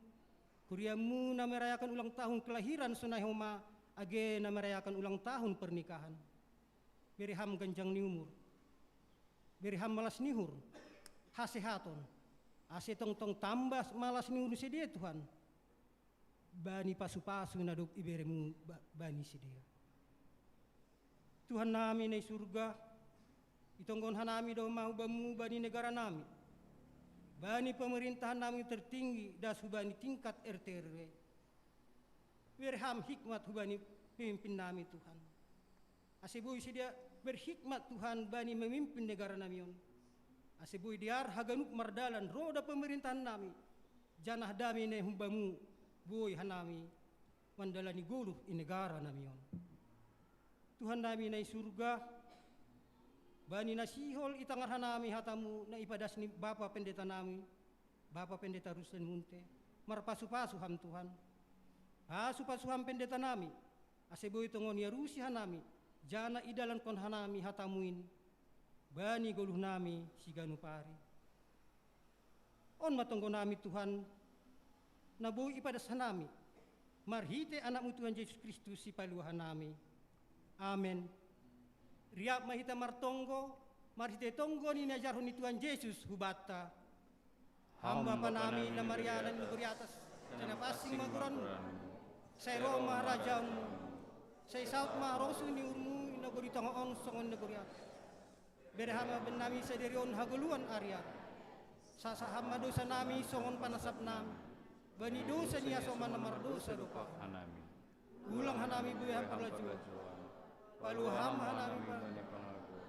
kuriaMu na merayakan ulang tahun kelahiran sonai homa, age na merayakan ulang tahun pernikahan. Bere Ham ganjang ni umur, bere Ham malas ni uhur, hasehaton, ase tongtong tambah malas ni uhur ni sidea Tuhan, bani pasu-pasu na dob ibereMu ba-, bani sidea. Tuhan nami na i surga, itonggon hanami do ma hu Bammu bani negara nami, bani pemerintahan nami tertinggi das hubani tingkat R T R W. Bere Ham hikmat hubani pemimpin nami Tuhan, ase boi sidea berhikmat Tuhan bani memimpin negara nami on, ase boi dear haganup mardalan roda pemerintahan nami, janah dame na i hu Bammu boi hanami mandalani goluh i negara nami on. Tuhan nami na i surga, bani na sihol itangar hanami hataMu na ipadas ni Bapa Pendeta nami, Bapa Pendeta Ruslan Munte, marpasu-pasu Ham Tuhan. Pasu-pasu Ham pendeta nami, ase boi tongon iarusi hanami, janah idalankon hanami hataMu in bani goluh nami siganup ari. On ma tonggo nami Tuhan, na boi ipadas hanami, marhitei AnakMu Tuhan Jesus Kristus Sipaluah nami. Amen. Riap ma hita martonggo, marhitei tonggo ni niajarhon ni Tuhan Jesus hubanta. Ham Bapa nami na marianan i nagori atas, sai na pansing ma goranMu. Sai ro ma harajaonMu. Sai saut ma harosuh ni uhurMu i nagori tonga on songon i nagori atas. Bere Ham ma bennami sadari on hagoluhan ari-ari. Sasa Ham ma dosa nami songon panasap nami bani dosa ni hasoman na mardosa dohot hanami. Ulang hanami buei Ham parlajouon. Paluah Ham hanami bani pangago.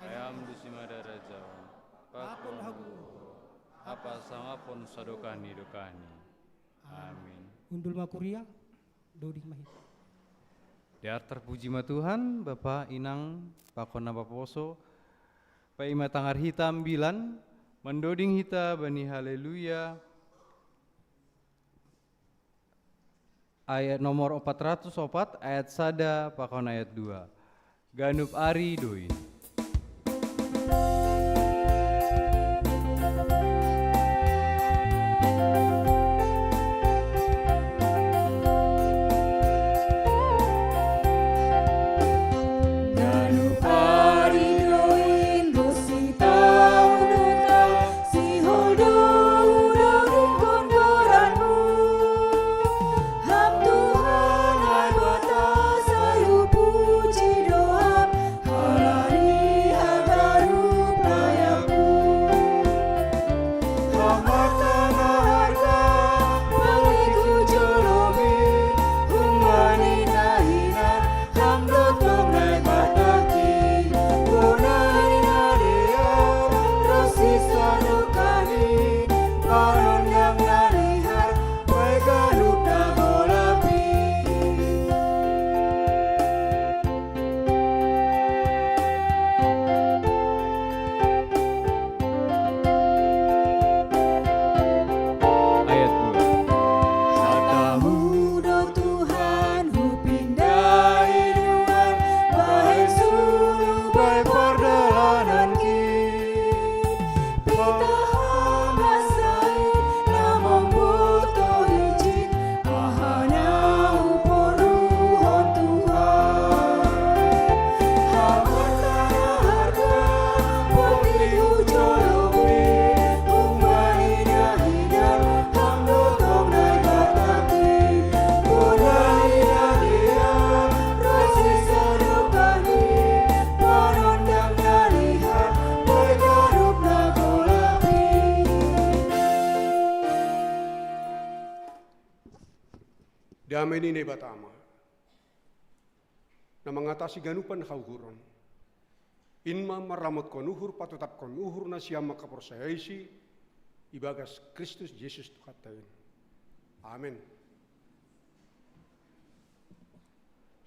Ai Ham do simada harajaon, pakon hagogohon, ampa sangapon sadokah ni dokahni. Amin. Hundul ma kuria, doding ma hita. Dear, terpuji ma Tuhan, Bapa, Inang, pakon na maposo, paima tangar hita ambilan, mandoding hita bani Haleluya, ayat nomor opat ratus opat, ayat sada pakon ayat dua. Ganup ari do in. Ganup ari do in, ro sitahu do ta, sihol do hudodingkon goranMu. Ham Tuhan Naibata, sai hupuji do Ham, halani haganup layakMu. Ham Bapa na harga, panghiku jolomi, humbani na hinan, Ham do tong Naibata, bona ni na dear, ro sisadokahni, panondang na lihar, baik ganup na golap i. Ayat dua. HataMu do Tuhan hupindahi nuan, bahen sulu bahen pardalananki. Pitah Ham hasait na mambotoh ijin, aha na huporluhon Tuhan. Ham Bapa na harga, panghiku jolomi, humbani na hinan, Ham do tong Naibatangki, bona ni na dear, ro sisadokahni, panondang na lihar, baik ganup na golap i. Dame ni Naibata Ama, na mangatasi ganupan hauhuron, in ma marramotkon uhur, patotapkon uhur nasiam mangkaporsayaisi ibagas Kristus Jesus Tuhanta in. Amen.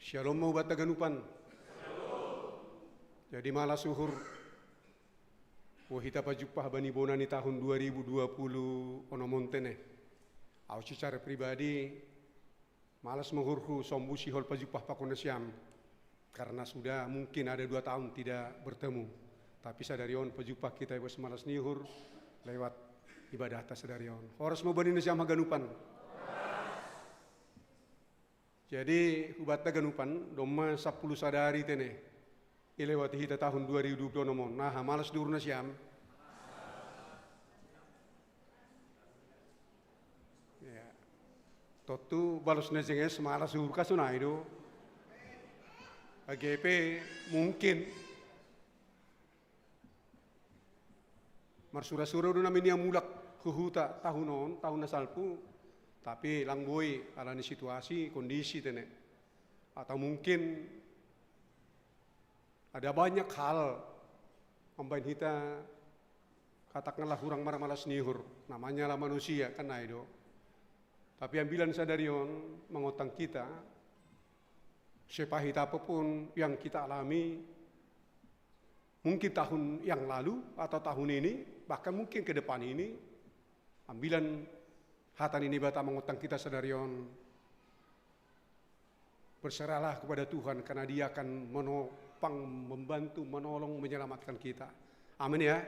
Syalom ma hubanta ganupan. Jadi malas uhur, boi hita pajumpah bani bona ni tahun dua ribu dua puluh onom on tene. Ahu secara pribadi Malas ma uhurhu sombu sihol pajumpah pakon nasiam, karena sudah mungkin ada dua tahun tidak bertemu. Tapi sadari on pajumpah kita i bas malas ni uhur lewat ibadahta sadari on. Horas ma hubani nasiam haganupan. Jadi hubanta ganupan, domma sampulu sadari tene ilewati hita tahun dua ribu dua puluh enam on. Nah, malas do uhur nasiam. Ya. Tontu balos na jenges malas uhur ka sonai do. Age pe mungkin marsura-sura do nami nian mulak hu huta tahun on, tahun na salpu, tapi lang boi ala ni situasi, kondisi tene. Atau mungkin ada banyak hal mambahen hita, katakanlah, hurang marmalas ni uhur, namanya lah manusia, kan ai do. Tapi ambilan sadari on mangotang kita, sepahit apa pun yang kita alami, mungkin tahun yang lalu atau tahun ini, bahkan mungkin ke depan ini, ambilan hata ni Naibata mangotang kita sadari on. Berserahlah kepada Tuhan, karena Dia akan menopang, membantu, menolong, menyelamatkan kita. Amin ya.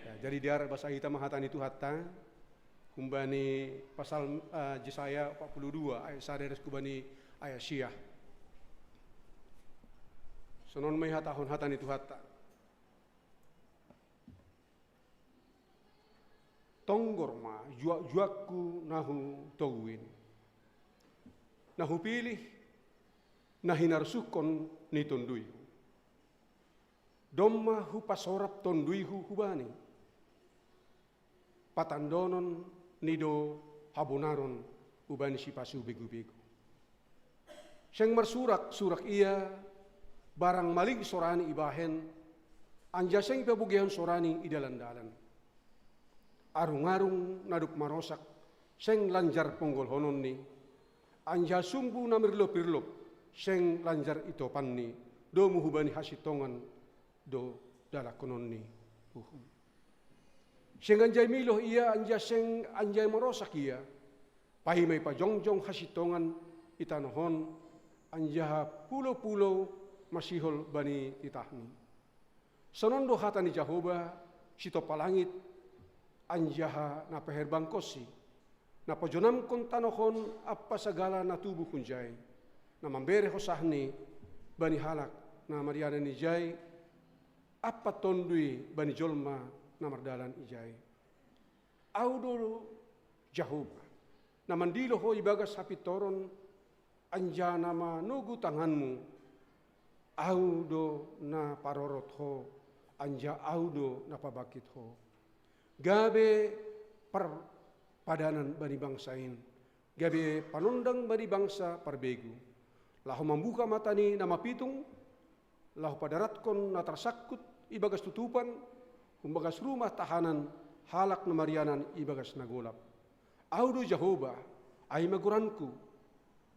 Ya, jadi diar basa hita ma hata ni Tuhanta. Humbani pasal, eh, Jesaya empat puluh dua ayat sada ras hubani ayat sia. Sonon ma ihatahon hata ni Tuhanta. Tonggor ma juak-juakku na hutogui, na hupilih, na hinarsuhkon ni tonduyku. Domma hupasorap tonduyhu hubani, patandonon ni do habonaron hubani sipasu begu-begu. Seng marsurak-surak ia, barang malig sorani ibahen, anjaha seng ipabogehon sorani i dalan-dalan. Arung-arung na dob marosak seng lanjar ponggolhononni, anjaha sumbu na mirlop-irlop seng lanjar itopanni, domu hubani hasintongan do dalahononni uhum. Seng anjaha miloh ia, anjaha seng anjaha marosak ia, paima ipajongjong hasintongan i tanoh on, anjaha pulo-pulo masihol bani titahni. Sonon do hata ni Jahowa, sitompa langit, anjaha na paherbangkonsi, na pajonamkon tanoh on ampa sagala na tubu hunjai, na mambere hosahni bani halak na marianan ijai, ampa tonduy bani jolma na mardalan ijai. Ahu do Jahowa, na mandilo ho ibagas hapintoron, anjaha na manogu tanganmu. Ahu do na parorot ho, anjaha ahu do na pabangkit ho. Gabe parpadanan bani bangsa in, gabe panondang bani bangsa parbegu. Laho mambuka mata ni na mapitung, laho padaratkon na tarsangkut ibagas tutupan, humbagas rumah tahanan halak na marianan ibagas na golap. Ahu do Jahowa, ai ma goranku,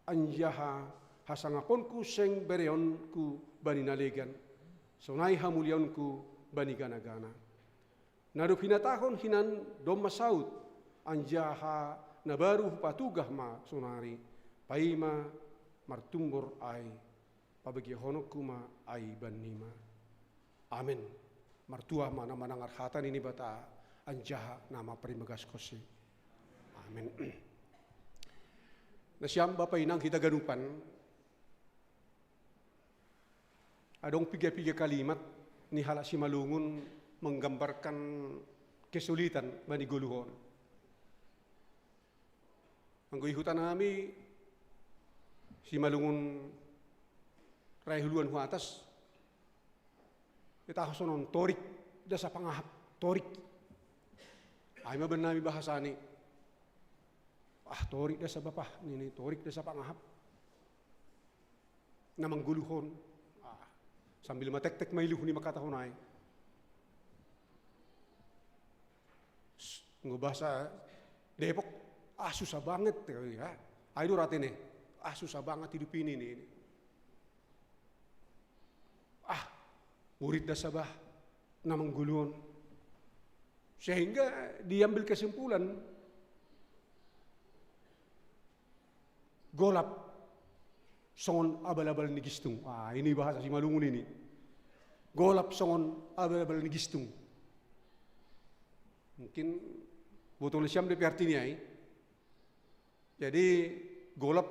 anjaha hasangaponku seng bereonku bani na legan, sonai hamuliaonku bani gana-gana. Na dob hinatahon hinan domma saut, anjaha na baru hupatugah ma sonari, paima martumbor ai, pabegehononku ma ai bannima. Amen. Martua ma na manangar hata ni Naibata, anjaha na maparimagaskonsi. Amen. Nasiam bapa inang hita ganupan, adong piga-piga kalimat ni halak Simalungun menggambarkan kesulitan bani goluh on. Anggo i huta nami, Simalungun, rai huluan hu atas, itaho sonon torik dasa pangahap, torik. Ai ma bannami bahasa ni, ah, torik dasa bapa, nini, torik dasa pangahap. Na manggoluhon. Ah, sambil matektek ma iluh ni mangkatahon ai. Anggo bahasa Depok, ah, susah banget, ya. Ai do rate ne, ah, susah banget hidup ini, ini, ini. Ah, murid dasa bah, na manggoluhon. Sehingga diambil kesimpulan, Golap songon abal-abal ni gistung. Ah, ini bahasa Simalungun ini. Golap songon abal-abal ni gistung. Mungkin botol siam dope artinya, eh. Jadi, golap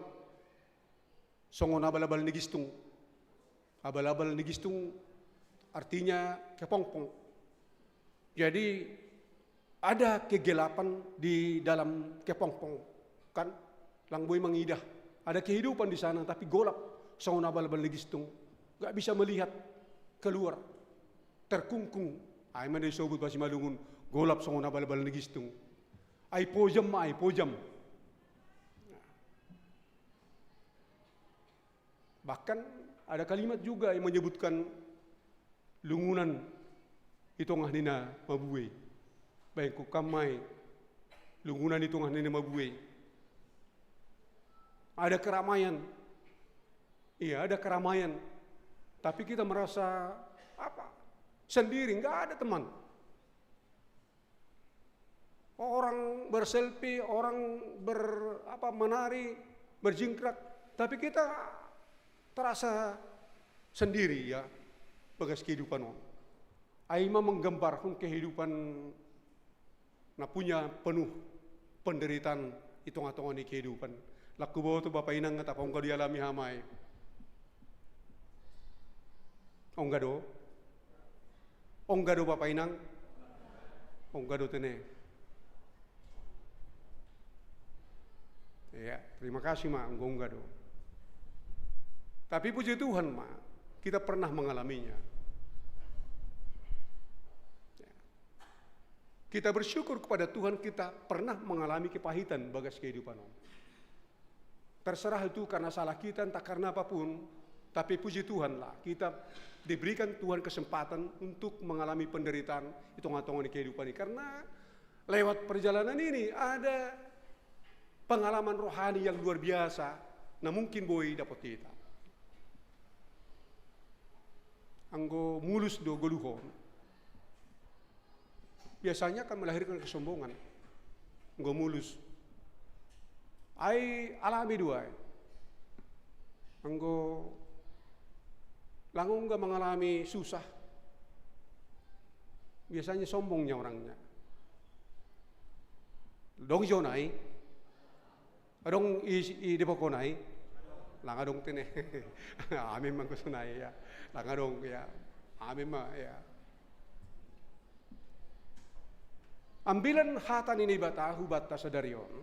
songon abal-abal ni gistung. Abal-abal ni gistung artinya kepongpong. Jadi, ada kegelapan di dalam kepongpong, kan? Lang boi mangidah. Ada kehidupan di sana, tapi golap songon abal-abal ni gistung. Gak bisa melihat keluar. Terkungkung. Ai ma disebut bahasa Simalungun, golap songon abal-abal ni gistung. Ai pojam ma, ai pojam. Bahkan ada kalimat juga yang menyebutkan lungunan i tongah ni na mabue. Bahen huhut ma i, lungunan i tongah ni na mabue. Ada keramaian. Iya, ada keramaian. Tapi kita merasa apa? Sendiri, nggak ada teman. Orang berselfie, orang ber apa, menari, berjingkrak, tapi kita terasa sendiri, ya, bagas kehidupan on. Ai ma menggambarkan kehidupan na punya penuh penderitaan di tengah-tengah ni kehidupan. Lang huboto bapa inang, atap ongga dialami hami i. Ongga do? Ongga do bapa inang? Ongga do tene. Ya, terima kasih ma, ongga-ongga do. Tapi puji Tuhan ma, kita pernah mengalaminya. Ya. Kita bersyukur kepada Tuhan, kita pernah mengalami kepahitan bagas kehidupan on. Terserah itu karena salah kita, entah karena apapun, tapi puji Tuhan lah, kita diberikan Tuhan kesempatan untuk mengalami penderitaan di tengah-tengah kehidupan ini. Karena lewat perjalanan ini ada pengalaman rohani yang luar biasa, na mungkin boi dapot kita. Anggo mulus do goluhon, biasanya akan melahirkan kesombongan. Anggo mulus. Ai alami do ai. Anggo lang ongga mengalami susah, biasanya sombongnya orangnya. Dong jo nai. Adong i, i Depok on ai? Lang adong tene. Amin ma anggo sonai, ya. Lang adong, ya. Amin ma, ya. Ambilan hata ni Naibata hubanta sadari on.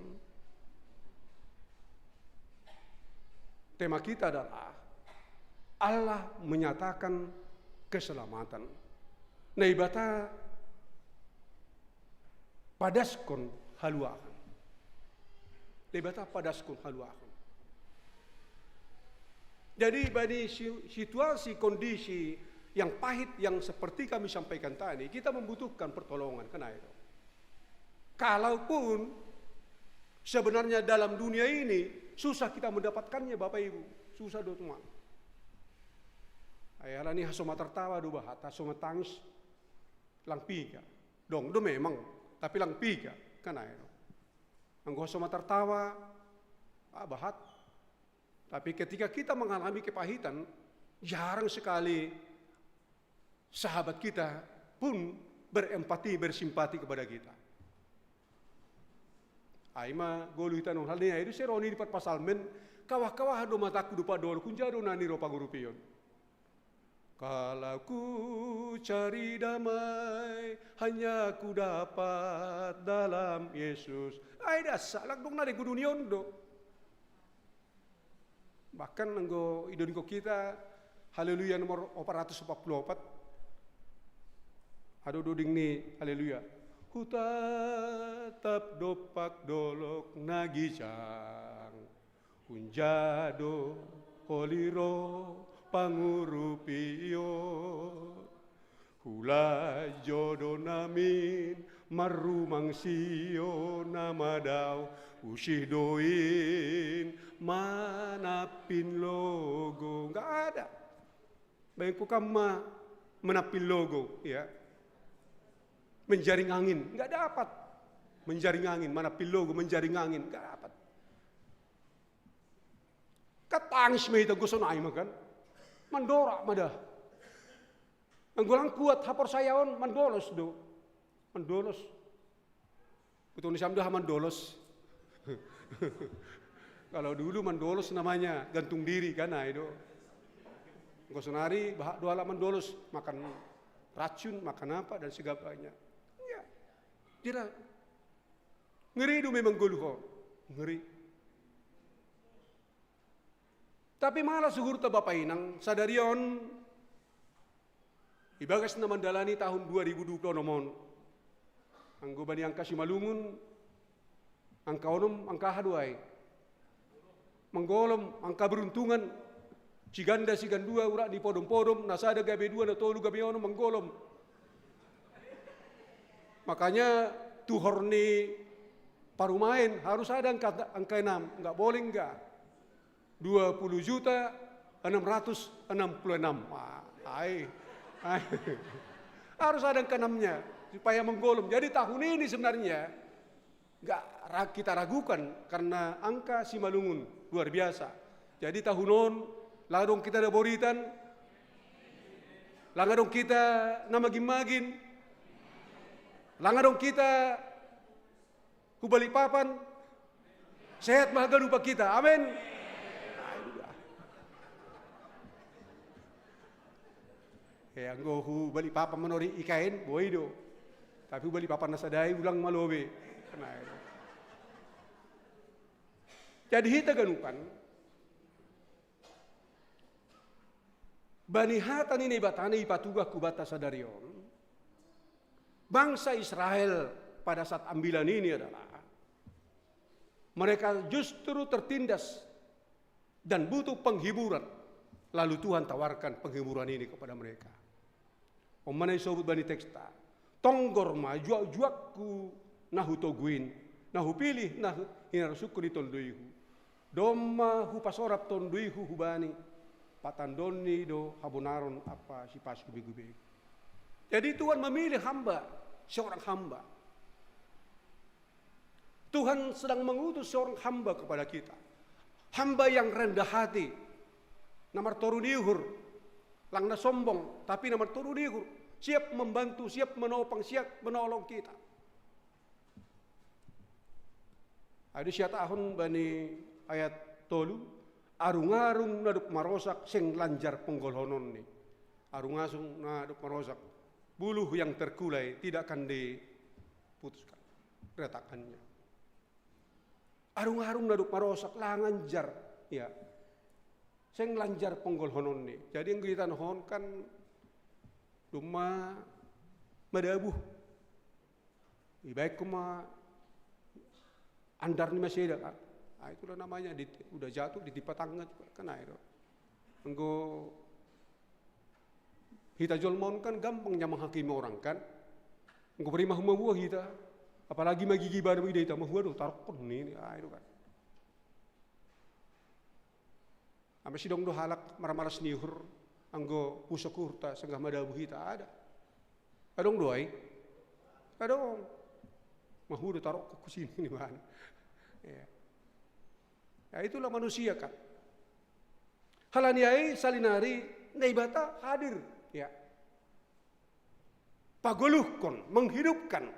Tema kita adalah Allah menyatakan keselamatan. Naibata padaskon haluaon. Naibata padaskon haluaon. Jadi, bani si-, situasi, kondisi yang pahit yang seperti kami sampaikan tadi, kita membutuhkan pertolongan, kan ai do. Kalaupun sebenarnya dalam dunia ini susah kita mendapatkannya, Bapak Ibu, susah do, teman. Ai alani hasoma tartawa do bahat, hasoma tangis, lang piga. Dong do memang, tapi lang piga, kan ai do. Anggo hasoma tartawa, ah, bahat. Tapi ketika kita mengalami kepahitan, jarang sekali sahabat kita pun berempati, bersimpati kepada kita. Ai ma goluh hita on, hal ni ai do sero ni di pat pasalmen, kawah-kawah do matangku dohot dolok, hunja do na niro pangurupion. Kalau ku cari damai, hanya ku dapat dalam Yesus. Ai dasa, lang dong na di guduni on do. Bahkan anggo idongkon hita Haleluya nomor opat ratus opat puluh opat. Adong doding ni Haleluya. Hutatap dompak dolok na ginjang. Hunja do holiro pangurupion. Hula jo do namin marrumang sio na madao, usih do in manampin logou. Nggak ada. Bahen huhut ma manampin logou, ya. Menjaring angin, nggak dapat. Menjaring angin, manampin logou, menjaring angin, nggak dapat. Katangis ma hita, gosonai ma kan. Mandora ma da. Anggo lang kuat haporsayaon, mandolos do. Mandolos. Betul ni Sam do mandolos. Kalau dulu mandolos namanya gantung diri kan, nah itu. Gosonari bahak do ala mandolos, makan racun, makan apa dan sebagainya. Ya. Tidak. Ngeri do memang goluh. Ngeri. Tapi malah suhurta bapa inang sadari on, ibagas na mandalani tahun dua ribu dua puluh enam on. Anggo bani angka Simalungun, angka onom, angka aha do ai. Manggolom, angka beruntungan, siganda, sigandua, urak ni podom-podom, na sada gabe dua, na tolu gabe onom, manggolom. Makanya tuhor ni parumaen harus ada angka, angka enam, nggak boleh nggak. Dua puluh juta enam ratus enam puluh enam. Wah, hai. Hai. Harus ada angka enamnya supaya menggolom. Jadi tahun ini sebenarnya nggak ra-, kita ragukan karena angka Simalungun luar biasa. Jadi tahun on, lang adong kita da boritan, lang adong kita na magin-magin, lang adong kita hu Balikpapan, sehat ma haganupan hita. Amin. Eh, anggo hu Balikpapan manori I K N, boi do. Tapi hu Balikpapan na sada i ulang ma lobi. Nah, itu. Jadi hita ganupan, bani hata ni Naibata na ipatugah hubanta sadari on, bangsa Israel pada saat ambilan ini adalah mereka justru tertindas dan butuh penghiburan. Lalu Tuhan tawarkan penghiburan ini kepada mereka. On ma na isobut bani teksta, tonggor ma juak-juakku na hutoguin, na hupilih, na hu-, hinarusungku di tonduihu. Domma hupasorap tonduihu hubani, patandonni do habonaron ampa sipasu begu-begu. Jadi Tuhan memilih hamba, seorang hamba. Tuhan sedang mengutus seorang hamba kepada kita. Hamba yang rendah hati. Na martoru ni uhur. Lang na sombong, tapi na martoru ni uhur. Siap membantu, siap menopang, siap menolong kita. Adi siatahon bani ayat tolu, arung-arung na dob marosak seng lanjar ponggolhononni. Arung-arung na dob marosak, buluh yang terkulai tidak akan diputuskan retakannya. Arung-arung na dob marosak, lanjar, ya. Seng lanjar ponggolhononni. Jadi anggo hita on kan domma madabuh. Ibaen ma andar ni maseda kan. Ah, itulah namanya di, udah jatuh ditimpa tangan kan, ayo. Anggo hita jolma on kan gampang ja menghakimi orang kan. Anggo beri mahua-mahua hita, apalagi magigi badan ida hita, mahua do tarokkon ni, ah, itu kan. Ampe sidong do halak marmalas ni uhur, anggo pusok uhurta sanggah madabuh hita, ada. Adong do ai? Adong. Mahua do tarokkon husini ni bana. Ya. Ya, itulah manusia kan. Halani ai salinari Naibata hadir, ya. Pagoluhkon, menghidupkan.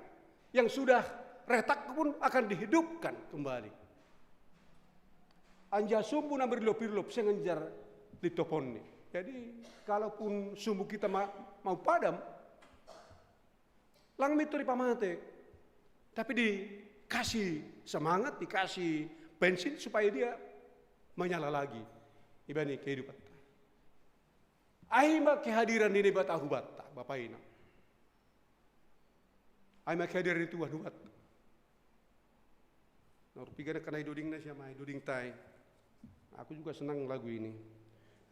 Yang sudah retak pun akan dihidupkan kembali. Anjaha sumbu na marlilop-lilop seng lanjar lintoponni. Jadi, kalaupun sumbu kita ma-, mau padam, lang mintor ipamate. Tapi dikasih semangat, dikasih bensin supaya dia menyala lagi. Ibani kehidupan. Ai ma kehadiran ni Naibata hubanta, Bapa Inang. Ai ma kehadiran ni Tuhan hubanta. Nah, rupiga na kanai doding na siamai, doding tai. Aku juga senang lagu ini.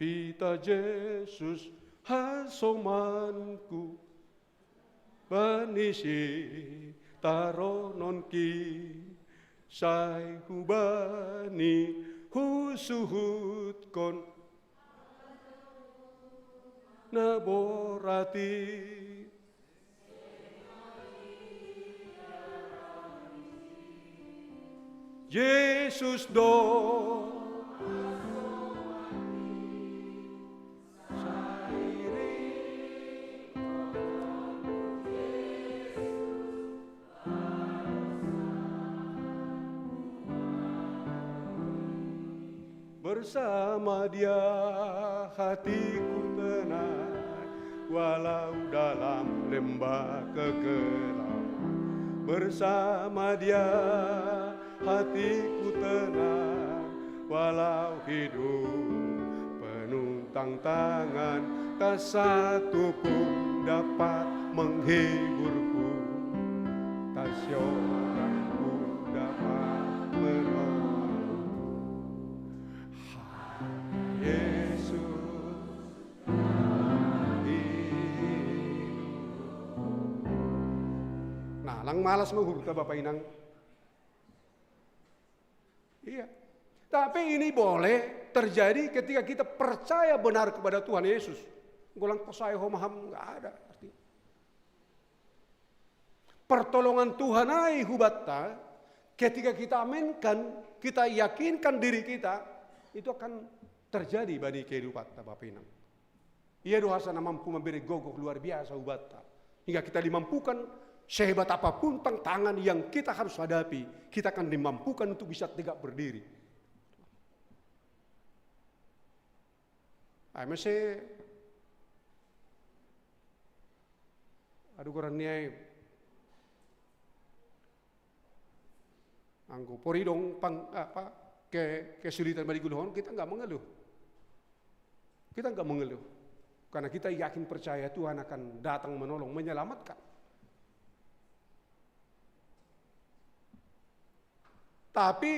Pita Jesus hasomanku, bani sitarononki, sai hubani husuhutkon na borati. Jesus do. Bersama Dia hatiku tenang, walau dalam lembah kekelaman. Bersama Dia hatiku tenang, walau hidup penuh tantangan, tak satu pun dapat menghiburku, tak seorang pun dapat menolongku. Yesus. Nah, lang malas menghurta Bapak Inang. Iya. Tapi ini boleh terjadi ketika kita percaya benar kepada Tuhan Yesus. Golang posai homaham nggak ada artinya. Pertolongan Tuhan ai hubatta, ketika kita aminkan, kita yakinkan diri kita, itu akan terjadi bagi kehidupan Bapak Inang. Ia doa sana mampu memberi gogoh luar biasa hubatta. Hingga kita dimampukan sehebat apapun tantangan yang kita harus hadapi, kita akan dimampukan untuk bisa tegak berdiri. Ai mese, aduh, kurang niai. Anggo pori dong pang, apa, ke, kesulitan bagi guluhon, kita nggak mengeluh. Kita nggak mengeluh. Karena kita yakin percaya Tuhan akan datang menolong, menyelamatkan. Tapi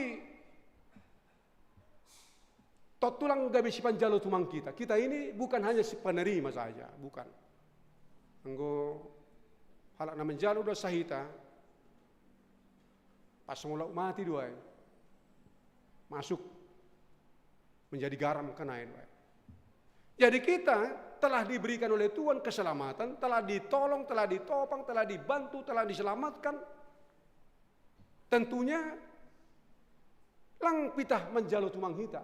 totulang gabe sipanjalo tumang kita. Kita ini bukan hanya si penerima saja, bukan. Anggo halak na manjalo dosa hita, pas ngolak mati doai, masuk menjadi garam kenai doai. Jadi kita telah diberikan oleh Tuhan keselamatan, telah ditolong, telah ditopang, telah dibantu, telah diselamatkan. Tentunya lang pitah manjalo tumang hita.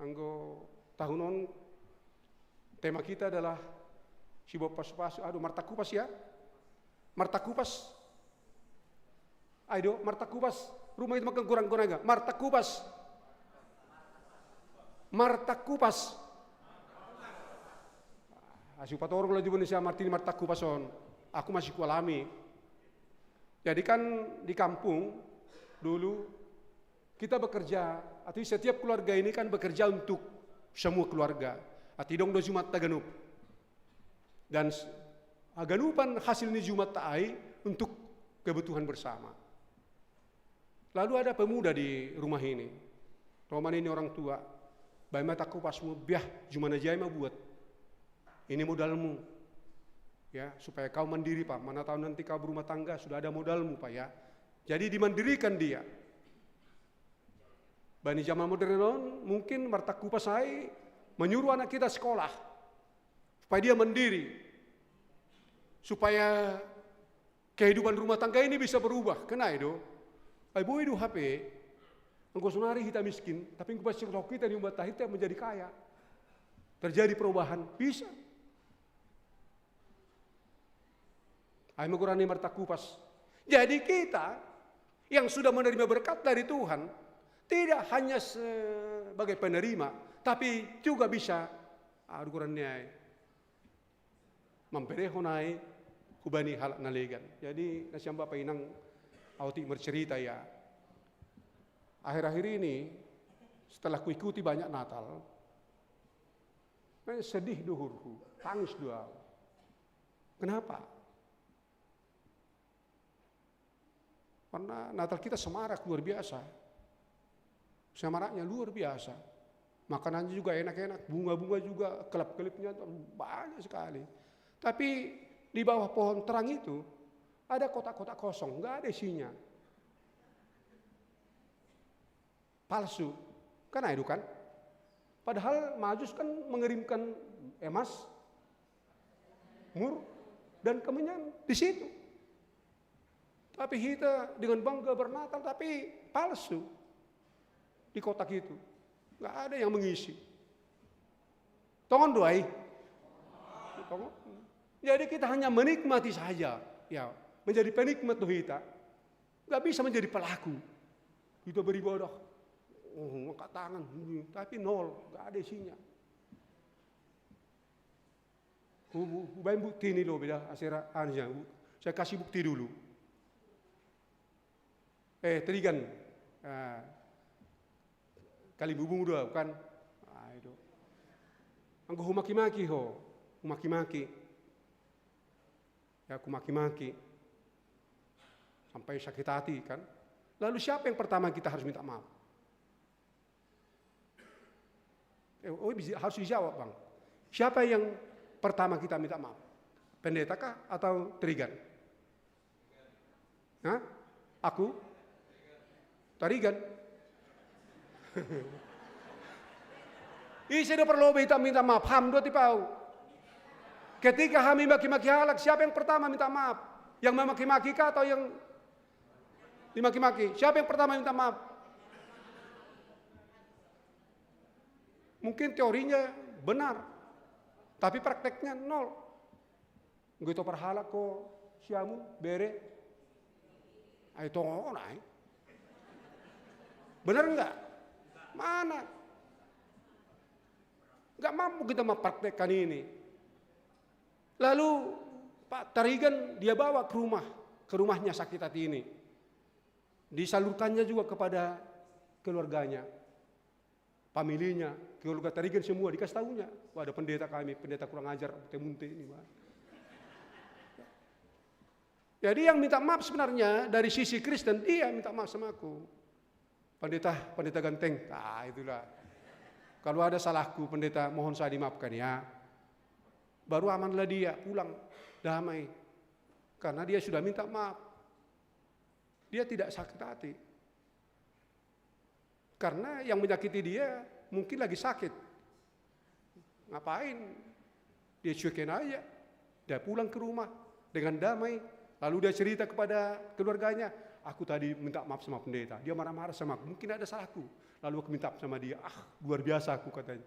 Anggo tahun on tema kita adalah si bopas pasu, aduh, martakupas ya. Martakupas. Ayo, martakupas. Rumah itu makan kurang kurang. Martakupas. Martakupas. Asu patorong lagi Indonesia martini martakupas on. Aku masih kualami. Jadi kan di kampung dulu kita bekerja, artinya setiap keluarga ini kan bekerja untuk semua keluarga. Arti dong do Jumat taganup. Dan haganupan hasil ni Jumat taai untuk kebutuhan bersama. Lalu ada pemuda di rumah ini. Roman ini orang tua. Bae ma takupas mu biah jumana jai ma buat. Ini modalmu. Ya, supaya kau mandiri, Pak. Mana tahu nanti kau berumah tangga sudah ada modalmu, Pak, ya. Jadi dimandirikan dia. Bani zaman modern on mungkin martakupas ai menyuruh anak kita sekolah supaya dia mandiri, supaya kehidupan rumah tangga ini bisa berubah. Kenai do? Ai boi do hape. Engkau sonari kita miskin, tapi engkau pasti kita ni umat tahir menjadi kaya. Terjadi perubahan, bisa. Ai magorani martakupas. Jadi kita yang sudah menerima berkat dari Tuhan tidak hanya sebagai penerima, tapi juga bisa, aduh, kurang niai, mamberehon ai hubani halak na legan. Jadi nasiam Bapak Inang, au otik marcerita ya. Akhir-akhir ini setelah kuikuti banyak Natal, eh, sedih do uhurhu, tangis do au. Kenapa? Karena Natal kita semarak luar biasa. Semaraknya luar biasa. Makanannya juga enak-enak, bunga-bunga juga, kelap-kelipnya banyak sekali. Tapi di bawah pohon terang itu ada kotak-kotak kosong, nggak ada isinya. Palsu. Kan itu kan? Padahal Majus kan mengirimkan emas, mur, dan kemenyan di situ. Tapi kita dengan bangga bernatal, tapi palsu di kotak itu. Nggak ada yang mengisi. Tongon do ai. Tongon. Jadi kita hanya menikmati saja, ya, menjadi penikmat do hita. Nggak bisa menjadi pelaku. Kita beribadah. Oh, angkat tangan, tapi nol, nggak ada isinya. Hu-, hu-, hubaen bukti ini loh, beda asera anu ya, Bu. Saya kasih bukti dulu. Eh, Trigan. Ah, kali bubung dua, bukan? Ah, itu. Anggo humaki-maki ho, humaki-maki. Ya, humaki-maki. Sampai sakit hati, kan? Lalu siapa yang pertama kita harus minta maaf? Eh, oh, bisa, harus dijawab, Bang. Siapa yang pertama kita minta maaf? Pendeta kah atau Trigan? Hah? Aku? Trigan. Ise do perlu minta, minta maaf, ham do tipau. Ketika ham maki-maki halak, siapa yang pertama minta maaf? Yang memaki-maki kah atau yang dimaki-maki? Siapa yang pertama minta maaf? Mungkin teorinya benar, tapi prakteknya nol. Gitu perhalak ko siamu, bere. Ayo tongon, ai. Benar nggak? Mana? Nggak mampu kita mempraktekkan ini. Lalu Pak Tarigan dia bawa ke rumah, ke rumahnya sakit hati ini. Disalurkannya juga kepada keluarganya, familinya, keluarga Tarigan semua dikasih tahunya. Wah, ada pendeta kami, pendeta kurang ajar, munte-munte ini, Pak. Jadi yang minta maaf sebenarnya dari sisi Kristen, dia minta maaf sama aku. Pendeta, pendeta ganteng, ah, itulah. Kalau ada salahku, pendeta, mohon saya dimaafkan ya. Baru amanlah dia, pulang, damai. Karena dia sudah minta maaf. Dia tidak sakit hati. Karena yang menyakiti dia mungkin lagi sakit. Ngapain? Dia cuekin aja. Dia pulang ke rumah dengan damai. Lalu dia cerita kepada keluarganya, "Aku tadi minta maaf sama pendeta. Dia marah-marah sama aku. Mungkin ada salahku." Lalu aku minta maaf sama dia. "Ah, luar biasa," aku katanya.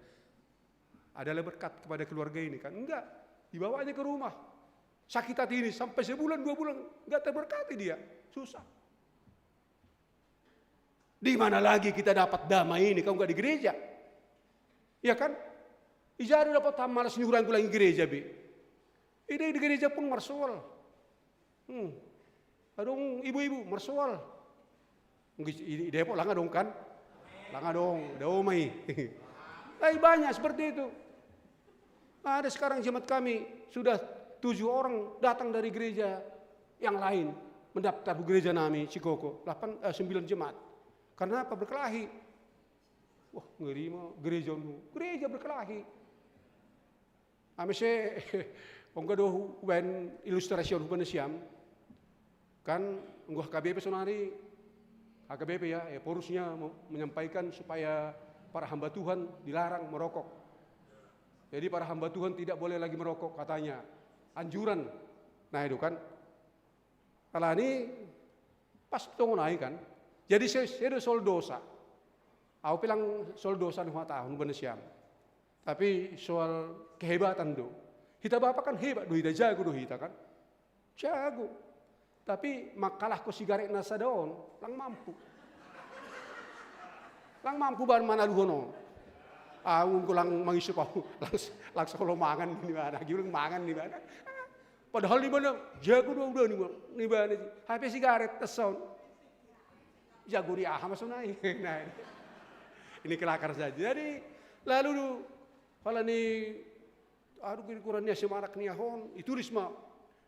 Adalah berkat kepada keluarga ini, kan? Enggak. Dibawanya ke rumah. Sakit hati ini sampai sebulan, dua bulan, enggak terberkati dia. Susah. Di mana lagi kita dapat damai ini kalau nggak di gereja? Ya kan? Ijado dapat ham malas ni hurang ku lagi gereja be. Ini di gereja pun marsoal. Hmm. Adong ibu-ibu marsoal. Nggak, di Depok langa dong kan? Langa dong, ada omai. Tapi banyak seperti itu. Ada sekarang jemaat kami sudah tujuh orang datang dari gereja yang lain mendaftar ke gereja nami Cikoko, delapan, eh, sembilan jemaat. Karena apa? Berkelahi. Wah, ngeri mah gereja nu. Gereja berkelahi. Ame se, ongga do hubaen ilustrasi on hubaen siam. Kan nggo H K B P sonari, H K B P ya, ya porusnya me-, menyampaikan supaya para hamba Tuhan dilarang merokok. Jadi para hamba Tuhan tidak boleh lagi merokok katanya. Anjuran. Nah, itu kan. Alani pas tongon ai kan. Jadi se-, sedo soal dosa. Au pe lang soal dosa ni huhatahon hubaen siam. Tapi soal kehebatan do. Hita Bapa kan hebat do hita, jago do hita kan. Jago. Tapi mangkalahkon sigaret na sada on, lang mampu. Lang mampu baen manaluhon on. Au nggo lang mangisop au, lang, lang solo mangan ni bana, giling mangan ni bana. Padahal ni bana, jago do uda ni bana, ni bana. Hape sigaret, teson. Jago di aha maksudnya? Nah, ini kelakar saja. Jadi, lalu du, kalau ni, aduh, kira-kira ni semarak ni ahon, ditulis ma,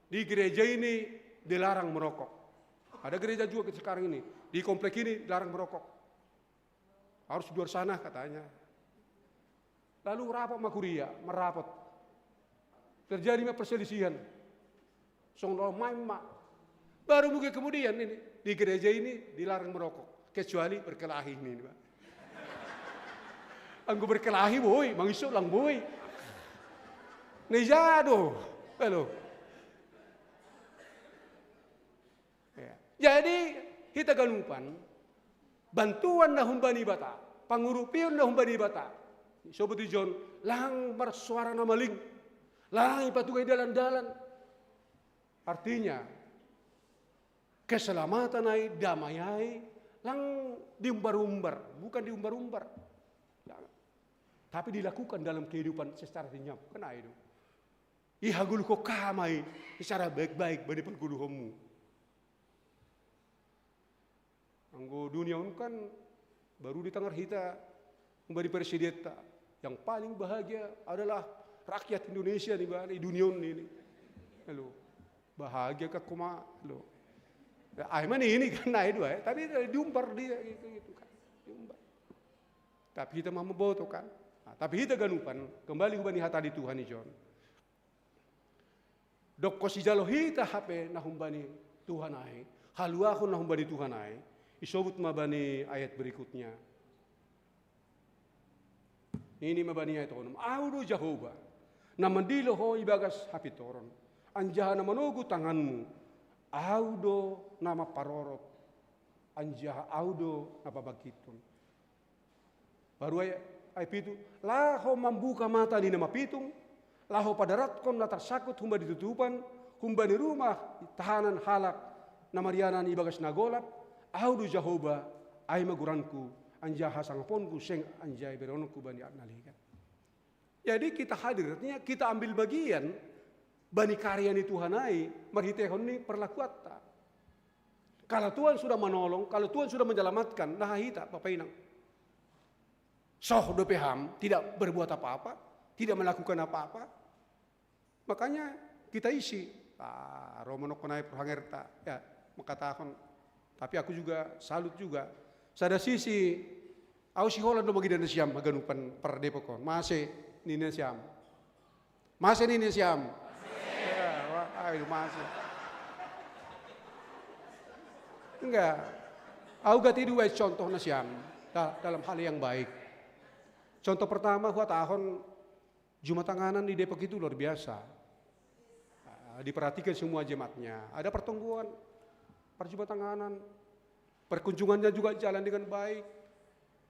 di gereja ini dilarang merokok. Ada gereja juga kita sekarang ini, di komplek ini dilarang merokok. Harus di luar sana katanya. Lalu rapot ma kuria, merapot. Terjadi ma perselisihan. Song lo main ma. Baru mungkin kemudian ini, di gereja ini dilarang merokok. Kecuali berkelahi ini, Pak. Anggo berkelahi, boy, mangisop lang, boy. Ni jado. Halo. Ya. Jadi, hita ganupan, bantuan na humbani Debata, pangurupion na humbani Debata. Sobo tu John, lang marsoara na maling, lang ipatuga i dalan-dalan. Artinya, keselamatan ai, damai ai, Lang diumbar-umbar, bukan diumbar-umbar. Ya. Tapi dilakukan dalam kehidupan secara senyap. Kan itu. Ihagul ko kamai secara baik-baik bani paguluhonmu. Anggo dunia on kan baru di tangar hita, umbani presiden ta. Yang paling bahagia adalah rakyat Indonesia nih, Bang, di dunia on ini. Halo. Bahagia ka kuma lo. Ya, ai mana ini kan naik dua ya, tapi diumbar dia gitu, gitu kan. Diumbar. Tapi kita mau memboto kan. Nah, tapi kita ganupan kembali hubani hata di Tuhan i John. Dokko sijalo hita hape na humbani Tuhan ai, haluahon na humbani Tuhan ai, isobut ma bani ayat berikutnya. Ini ma bani ayat onom. Au do Jahowa, na mandilo ho ibagas hapintoron, anjaha na manogu tanganmu. Au do na mamparorot, anjaha au do na pabangkithon. Baru ai, ai pitu, laho mambuka mata ni na mapitung, laho padaratkon na tarsangkut humbani tutupan, humbani rumah tahanan halak na marianan ibagas na golap. Au do Jahowa, ai ma goranku, anjaha hasangaponku seng anjaha ibereonku bani na legan. Jadi kita hadir, artinya kita ambil bagian bani karya ni Tuhan ai marhiteihon ni perlakuanta. Kalau Tuhan sudah menolong, kalau Tuhan sudah menyelamatkan, nah hita, Bapak Inang. Soh dope ham, tidak berbuat apa-apa, tidak melakukan apa-apa. Makanya kita isi, ah, ro manokkon ai parhangerta, ya, mangkatahon. Tapi aku juga salut juga. Sada sisi, au si Holland do magida nasiam haganupan pardepok on. Mase nini nasiam. Mase nini nasiam. Ya, wah, ai do mase. Enggak. Au gati do ubaen contoh nasiam da-, dalam hal yang baik. Contoh pertama, huhatahon, jumatanganan di Depok itu luar biasa. Ah, diperhatikan semua jemaatnya. Ada pertemuan, perjumatanganan, perkunjungannya juga jalan dengan baik.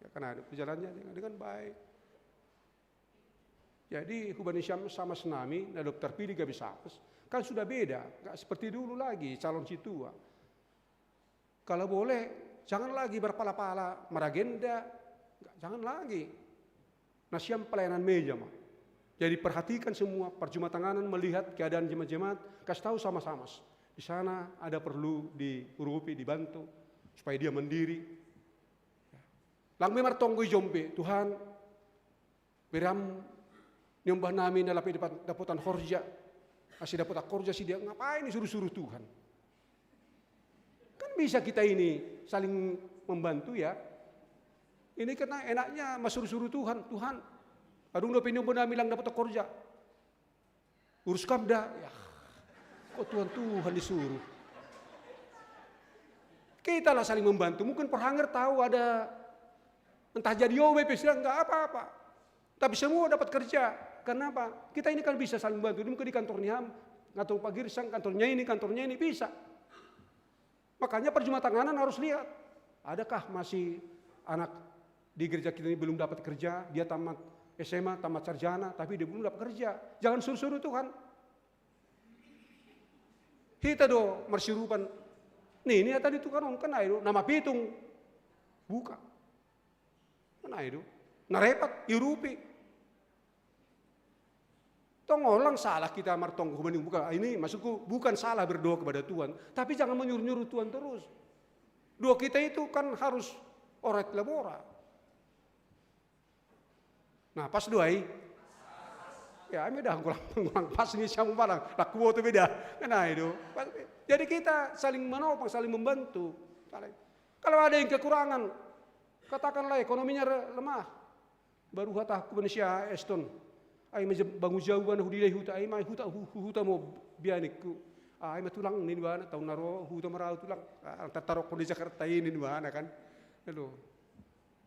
Ya kan, ada perjalanannya dengan, dengan baik. Jadi hubani siam sama senami, na dob terpilih gabe sams, kan sudah beda, nggak seperti dulu lagi calon situa. Kalau boleh, jangan lagi berpala-pala, maragenda, nggak, jangan lagi. Nasiam pelayanan meja ma. Jadi perhatikan semua, perjumatanganan melihat keadaan jemaat-jemaat, kasih tahu sama-sama. Di sana ada perlu diurupi, dibantu, supaya dia mandiri. Lang memang tonggo i jompe, Tuhan, bere ham niombah nami na lape dapat, dapotan horja. Ase dapotan horja si dia, ngapain disuruh-suruh Tuhan? Kan bisa kita ini saling membantu ya. Ini karena enaknya masuruh-suruh Tuhan, Tuhan, adong dope niombah nami lang dapotan horja. Urus kam da. Ya. Kok Tuhan, Tuhan disuruh? Kita lah saling membantu. Mungkin parhanger tahu ada entah jadi O B P, enggak apa-apa. Tapi semua dapat kerja. Kenapa? Kita ini kan bisa saling bantu. Mungkin di kantor ni ham, kantor Pak Girsang, kantornya ini, kantornya ini, bisa. Makanya perjumatanganan harus lihat. Adakah masih anak di gereja kita ini belum dapat kerja, dia tamat S M A, tamat sarjana, tapi dia belum dapat kerja. Jangan suruh-suruh Tuhan. Hita do marsiurupan. Nih, ini tadi Tuhan on kan ai do, na mapitung. Buka. Kan ai do. Na repat, iurupi. Tong on lang salah kita martonggo hubani, bukan, ini maksudku bukan salah berdoa kepada Tuhan, tapi jangan menyuruh-nyuruh Tuhan terus. Doa kita itu kan harus orat labora. Nah, pas doa i. Ya, ai ma dah, kurang, kurang pas ni siam barang. Lah, kuo tu beda. Kan ai do. Jadi kita saling menopang, saling membantu. Saling. Kalau ada yang kekurangan, katakanlah ekonominya re-, lemah. Baru huhatahon si Eston. Ai ma je-, bangun jauh bana hudilai huta, ai ma huta, hu-, hu-, huta mo bianikku. Ai ma tulang nini bana, taon na ro huta ma rau tulang. Ah, tartarokkon di Jakarta i nini bana kan. Halo.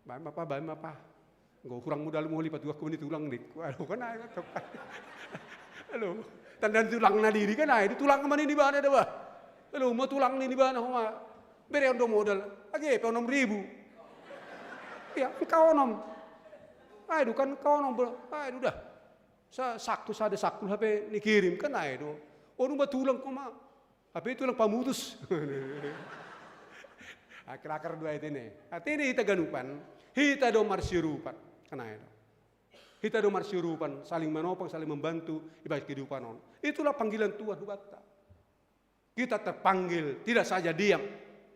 Baen ma pa, baen ma pa. Enggo hurang modalmu, holi patuahku ma ni tulang nikku. Halo, kan ai ma tok. Halo. Tanda ni tulangna diri kan ai, di tulang ma nini bana da bah. Halo, ma tulang nini bana ho ma. Bereon do modal. Age pe onom ribu. Iya, engka onom. Ai do kan engka onom, bro. Ai do dah. Sa-, sakku sada sakku hape nikirim kan ai do. Onom ma tulang ho ma. Hape tulang pamutus. Akar-akar dua itu ini. Artinya hita ganupan, hita do marsiurupan. Kena itu. Hita do marsiurupan, saling menopang, saling membantu, ibarat kehidupan on. Itulah panggilan Tuhan hubatta. Kita terpanggil, tidak saja diam,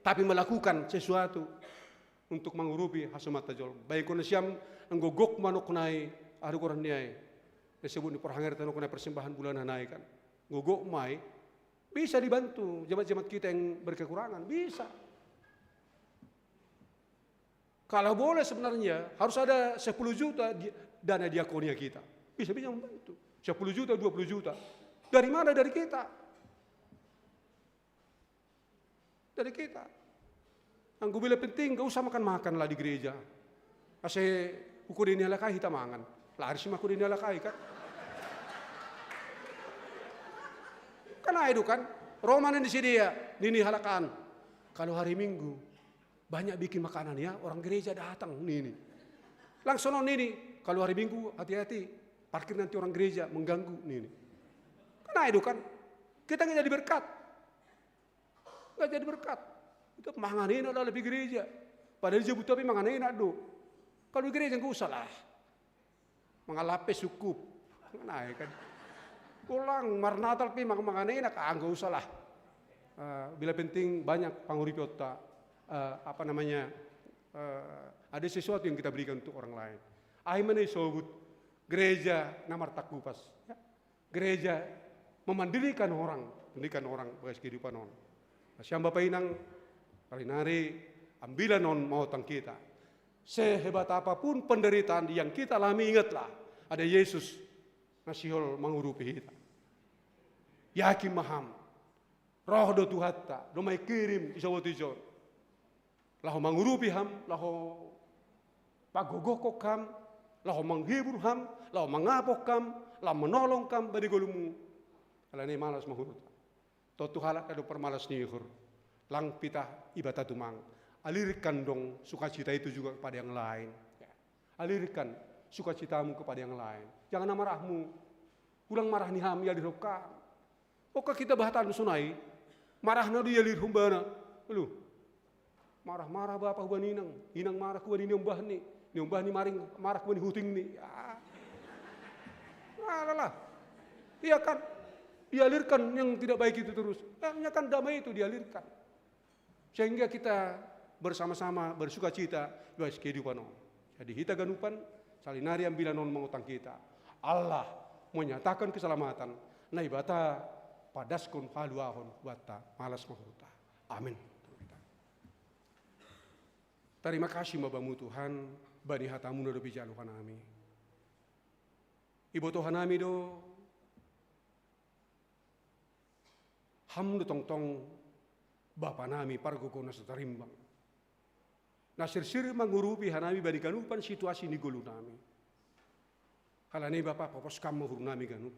tapi melakukan sesuatu untuk mangurupi hasomatta jolma. Baik kondisiam, nggogok manok nai, aduh kurang niai. Disebut di perhangar tanok nai persembahan bulanan nai kan. Gogok mai, bisa dibantu jemaat-jemaat kita yang berkekurangan, bisa. Kalau boleh sebenarnya harus ada sepuluh juta di-, dana diakonia kita. Bisa-bisa membantu. Sepuluh juta, dua puluh juta. Dari mana? Dari kita. Dari kita. Anggo bila penting, gak usah makan-makan lah di gereja. Ase ukur ini halakai hita mangan. Lari sih maku ini halakai kan. Kan ada kan. Romanen di sini ya, nini halakan. Kalau hari Minggu, banyak bikin makanan ya, orang gereja datang nini. Langsung nini, kalau hari Minggu hati-hati, parkir nanti orang gereja mengganggu nini. Kan ada kan. Kita nggak jadi berkat. Nggak jadi berkat. Itu mangan enak lah lebih gereja. Padahal dia butuh tapi mangan enak do. Kalau di gereja nggak usah lah. Mangalape sukup. Nah, ya kan. Pulang mar Natal pi mang-, mangan enak, ah, nggak usah lah. Eh, bila penting banyak panguripi otta, eh, apa namanya, eh, ada sesuatu yang kita berikan untuk orang lain. Ai mana isobut gereja na martangkupas. Ya. Gereja memandirikan orang, mendirikan orang bagas kehidupan on. Nah, siang Bapa Inang, kali nari ambilan on mautang kita. Sehebat apapun penderitaan yang kita alami, ingatlah, ada Yesus na sihol mangurupi hita. Yakin ma ham, roh do Tuhanta, do maikirim isobut ijon. Laho mangurupi ham, laho pagogohkon ham, laho manghibur ham, laho mangapok ham, laho manolong ham bani golumu. Alani malas ma huta. Tontu halak na do parmalas ni uhur. Lang pitah ibata tumang. Alirkan dong sukacita itu juga kepada yang lain. Ya. Alirkan sukacitamu kepada yang lain. Jangan amarahmu. Ulang marah ni ham, ya di roka. Oka kita bahatan sunai. Marah na do ya lirhum bana. Lu. Marah-marah bapa hubani inang. Inang marah hubani niombah ni. Niombah ni maring marah hubani huting ni. Ya. Alah lah. Iya kan? Dialirkan yang tidak baik itu terus. Akhirnya kan damai itu dialirkan. Sehingga kita bersama-sama bersuka cita di kehidupan on. Jadi hita ganupan, salinari ambilan on mangutang kita. Allah menyatakan keselamatan, Naibata padaskon haluahon hubatta, malas ma huta. Amin. Tarima kasih ma bamu Tuhan, bani hatamu na dope jalo hanami. Iboto hanami do, ham do tongtong Bapa nami pargogo na so tarimbang. Na sirsir mangurupi hanami bani ganupan situasi ni golu nami. Halani Bapa papos kam ma uhur nami ganup.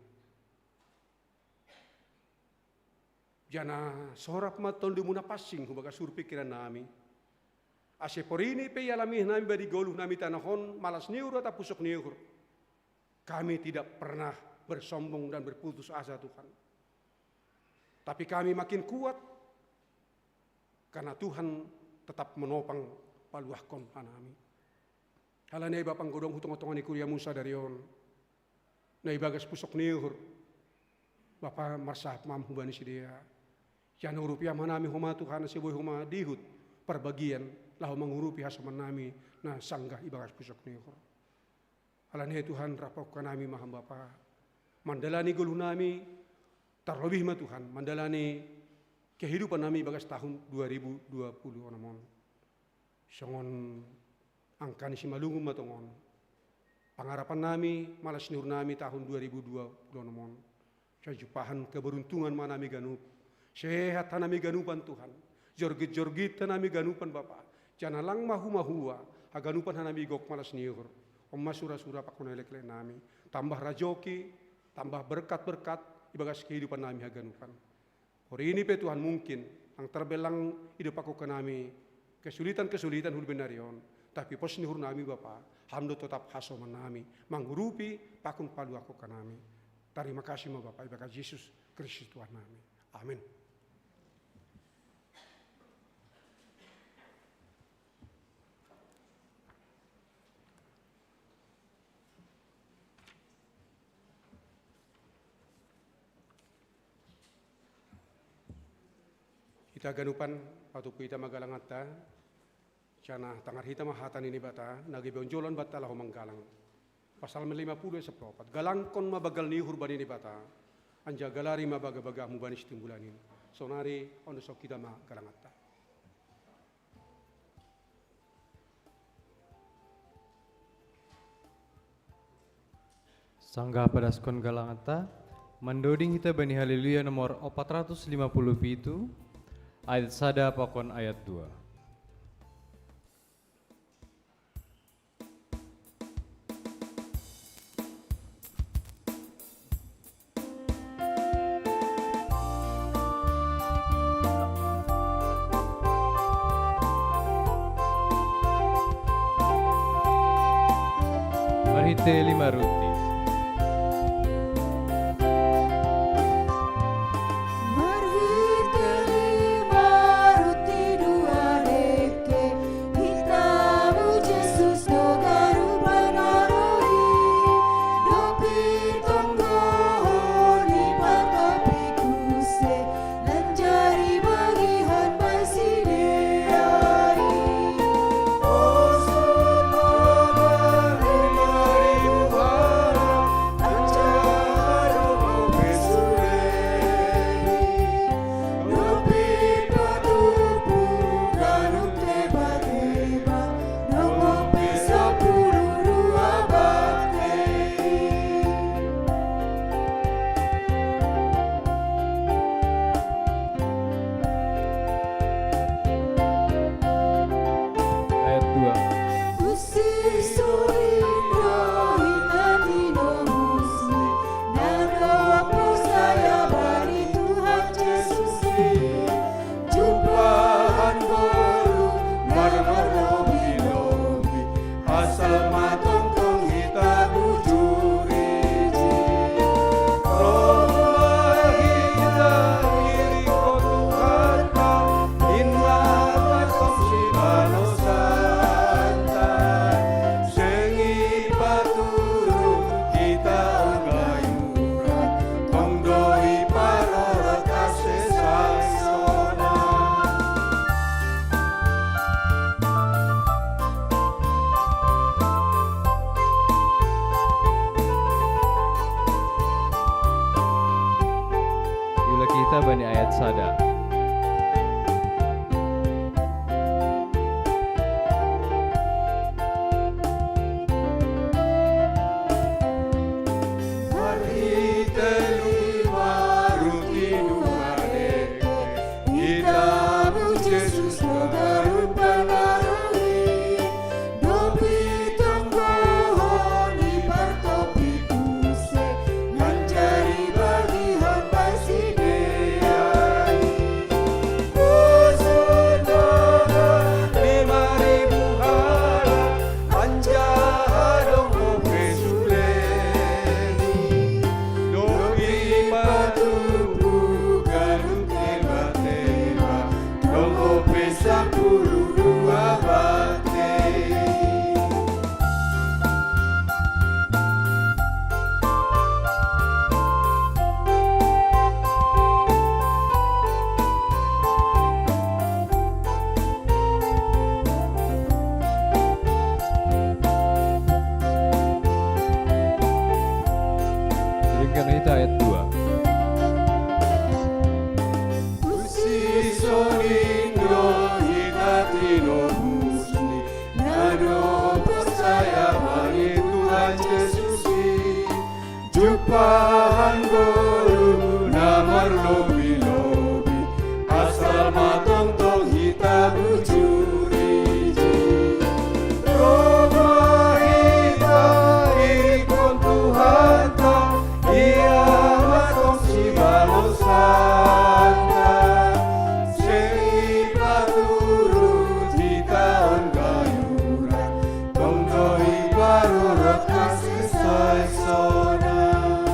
Jana sorap ma tondimuna pansing hubagas uhur pikiran nami. Ase porini pe ialami nami bani golu nami tanoh on malas ni uhur atap pusok ni uhur. Kami tidak pernah bersombong dan berputus asa, Tuhan. Tapi kami makin kuat karena Tuhan tetap menopang paluahkon hanami. Halani ai Bapa, anggo dong hu tonga-tonga ni kuria mu sadari on, na ibagas pusok ni uhur, Bapa marsahap ma am hubani sidea. Jana urupi am hanami homa Tuhan, ase boi homa dihut parbagian laho mangurupi hasoman nami na sanggah ibagas pusok ni uhur. Alani ai Tuhan, rap hok hanami ma ham Bapa, mandalani golu nami, tarlobih ma Tuhan mandalani kehidupan nami ibagas tahun dua ribu dua puluh onom on. Songon angka ni simalungun ma tongon pangarapan nami, malas ni uhur nami tahun dua ribu dua puluh onom on. Sai jumpahan keberuntungan ma hanami ganup. Sehat hanami ganupan Tuhan. Jorgit-jorgit hanami ganupan Bapa. Jana lang mahua-mahua haganupan hanami gok malas ni uhur. On ma sura-sura pakon elekelek nami. Tambah rajoki, tambah berkat-berkat ibagas kehidupan nami haganupan. Porini pe Tuhan mungkin, ang terbelang ido pakon hanami kesulitan-kesulitan hulben nari on. Tapi pos ni uhur nami Bapa, ham do totap hasoman nami, mangurupi pakon paluahkon hanami. Tarima kasih ma Bapa, ibagas Jesus Kristus Tuhan nami. Amin. Hita ganupan, patupu hita ma galanganta, janah tangar hita ma hata ni Naibata, na gabe onjolan banta laho manggalang. Pasal lima puluh ayat sapuluh opat. Galangkon ma banggal ni uhur bani Naibata, anjaha galari ma bagah-bagahmu bani sitimbulan in. Sonari onoshon hita ma galanganta. Sanggah padaskon galanganta, mandoding hita bani Haleluya nomor opat ratus lima puluh pitu, ayat sada pakon ayat dua. Marhite lima ruti. Marhite lima ruti dua deke, hita-Mu Jesus do ganup pangaruhi, dopi tonggohon i partopiku se, lanjari bagihon basi deari. Osun lima ribu halak, anjaha dong ope suleni. Dopi patupu ganup teba-teba, dong ope sapuluh dua bangkei. Ayat dua. Usi sorin do hita tinobus ni, na dob porsaya bani Tuhan Jesus i. Jumpahan ngolu marlobi-lobi, asal ma tongtong hita bujur iji. Roh ma hita irikkon Tuhanta, in ma tongtong sibanosanta. Seng ipaturut hita on gayuran, tong do iparorot ase sai sonang. Iulaki hita bani ayat sada. Marhite lima ruti dua deke, hita-Mu Jesus do ganup pangaruhi, dopi tonggohon i partopiku se, lanjari bagihon basi deari. Usun lima ribu halak, anjaha dong ope suleni. Dopi patupu ganup teba-teba, dong ope sapuluh dua bangkei. Dengkan hita ayat dua. Usi sorin do hita tinobus ni, na dob porsaya bani Tuhan Jesus i. Jumpahan ngolu na marlobi-lobi, asal ma tongtong hita bujur iji. Roh ma hita irikkon Tuhanta, Ia ma tong sibanosanta. Seng ipaturut hita on gayuran, tong do iparorot ase sai sonang.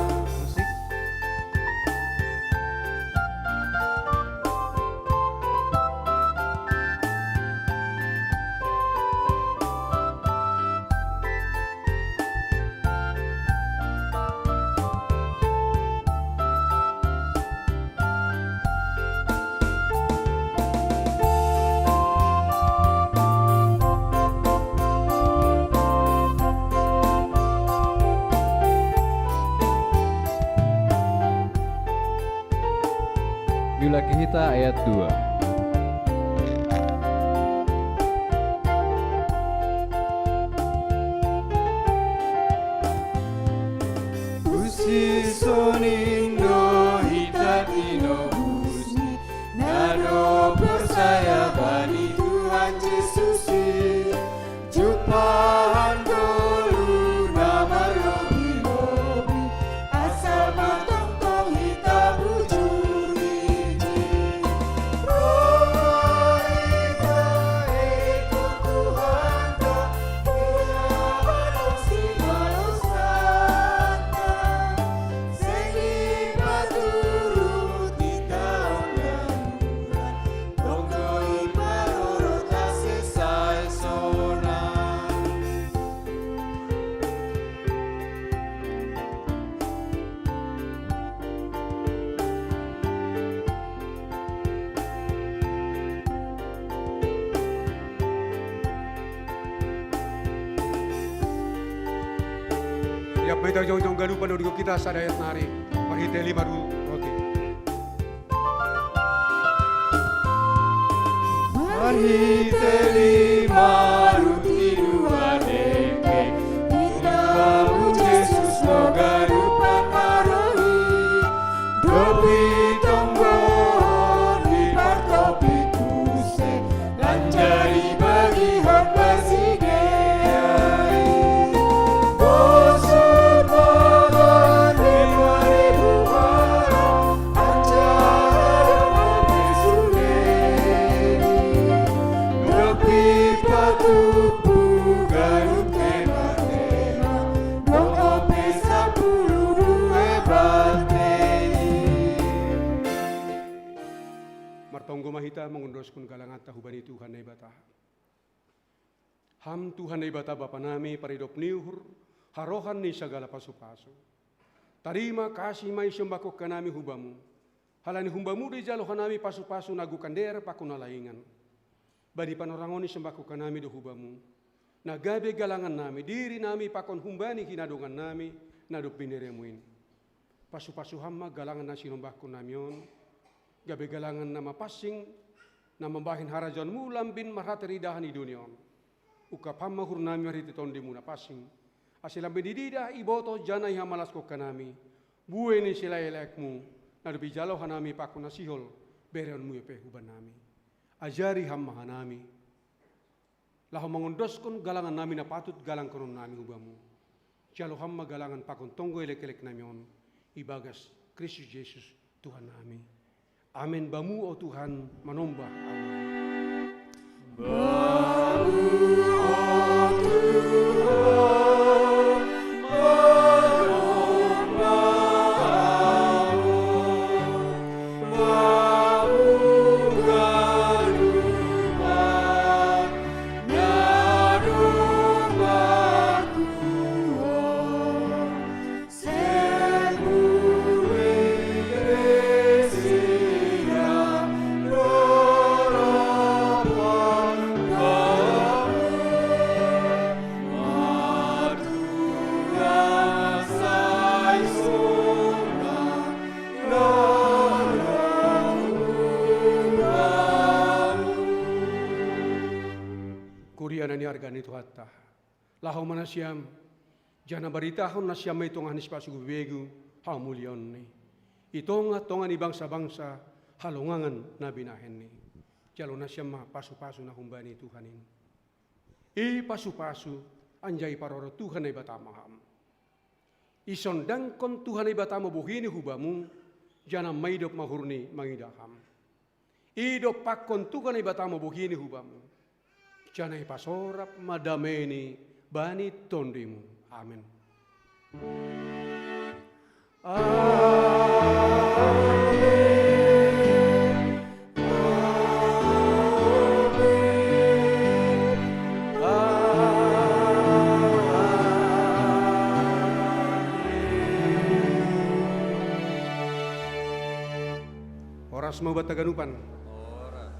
ayat dua. Usi sonindo hita tinobusni, nado percaya bani Tuhan Yesus i. Jumpahan golu na marlobi-lobi, asa matongtong hita bujur iji. Roha hita eko Tuhanta, Ia badosi malosanta, segi paturut hita onggan Tuhan, tonggo i parorot ase sae sonang. Iap baita jongjong ganupan do digo kita sada ayat nari, marhite lima ru roti. Marhite lima roti dua dengke, Tuhan Jesus do ganupan na roh i. Dob i tonggohon, dipartopik use, lanjari bagihon ba sidea i. Bosur ma bani paribu halak, anjaha dohot pe sudeni. Dob i patumpu ganup tema-tema, dohot pe sampulu dua bantei. Martonggo ma hita mangondoskon galanganta hubani Tuhan Naibata. Ham Tuhan Naibata Bapa nami, paridop ni uhur, harohan ni sagala pasu-pasu. Tarima kasih ma isombahkon hanami hu Bamu, halani humbamu do ijalo hanami pasu-pasu na gokan dear pakon na laingan. Bani panorang on isombahkon hanami do hu Bamu, na gabe galangan nami, diri nami pakon humbani hinadongan nami, na dob bineremu in. Pasu-pasu Ham ma galangan na sinombahkon nami on, gabe galangan na mapansing, na mambahen harajaonmu lambin marhata ridahan i dunia on. Ungkap Ham ma uhur nami marhite Tondimu na pansing, ase lambin ididah, ibotoh janah ihamalaskon hanami buei ni silae-laekmu, na dob ijalo hanami pakon na sihol bereonmu i pe huban nami. Ajari Ham ma hanami, laho mangondoskon galangan nami na patut galangkonon nami hu Bamu. Jalo Ham ma galangan pakon tonggo elek-elek nami on, ibagas Kristus Jesus Tuhan nami. Amen. Bamu, o Tuhan, manombah Ahu. Bamu, o Tuhan, manombah Ahu. Bamu ganupan na dob martuah, seng buei be sidang dorapan Bamu. Martuah sai sonang. Kuria na niarga ni Tuhanta, laho ma nasiam, janah baritahon nasiam ma i tongah ni sipasu begu-begu hamuliaonni, i tongah-tongah ni bangsa-bangsa halongangan na binahenni. Jalo nasiam ma pasu-pasu na humbani Tuhan in. I pasu-pasu, anjaha iparorot Tuhan Naibata ma ham. Isondangkon Tuhan Naibata ma bohini hu bamu, janah maidop ma uhurni mangidah ham. Idompakkon Tuhan Naibata ma bohini hu bamu, janah ipasorap ma dameini bani tondimu. Amen. Amen. Amen. Amen. Horas ma banta haganupan. Horas.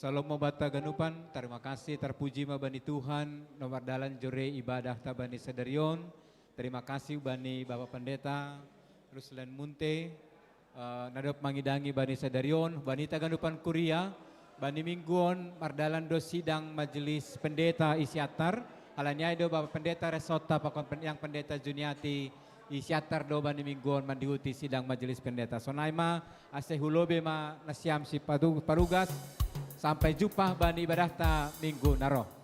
Shalom mo banta ganupan, tarima kasih, tarpuji ma bani Tuhan, nomor dalan jore ibadah ta bani sadarion. Tarima kasih bani Bapak Pendeta Ruslan Munte, eh, na dob mangidangi bani sadarion, bani taganupan kuria, bani mingguon mardalan do sidang majelis pendeta i Siantar, halani ai do Bapak Pendeta Resota pakon pen-, yang Pendeta Juniati i Siantar do bani mingguon mandihuti sidang majelis pendeta. Sonai ma, ase hulobi ma nasiam si padu-, parugas, sampai jumpa bani ibadahta minggu na ro.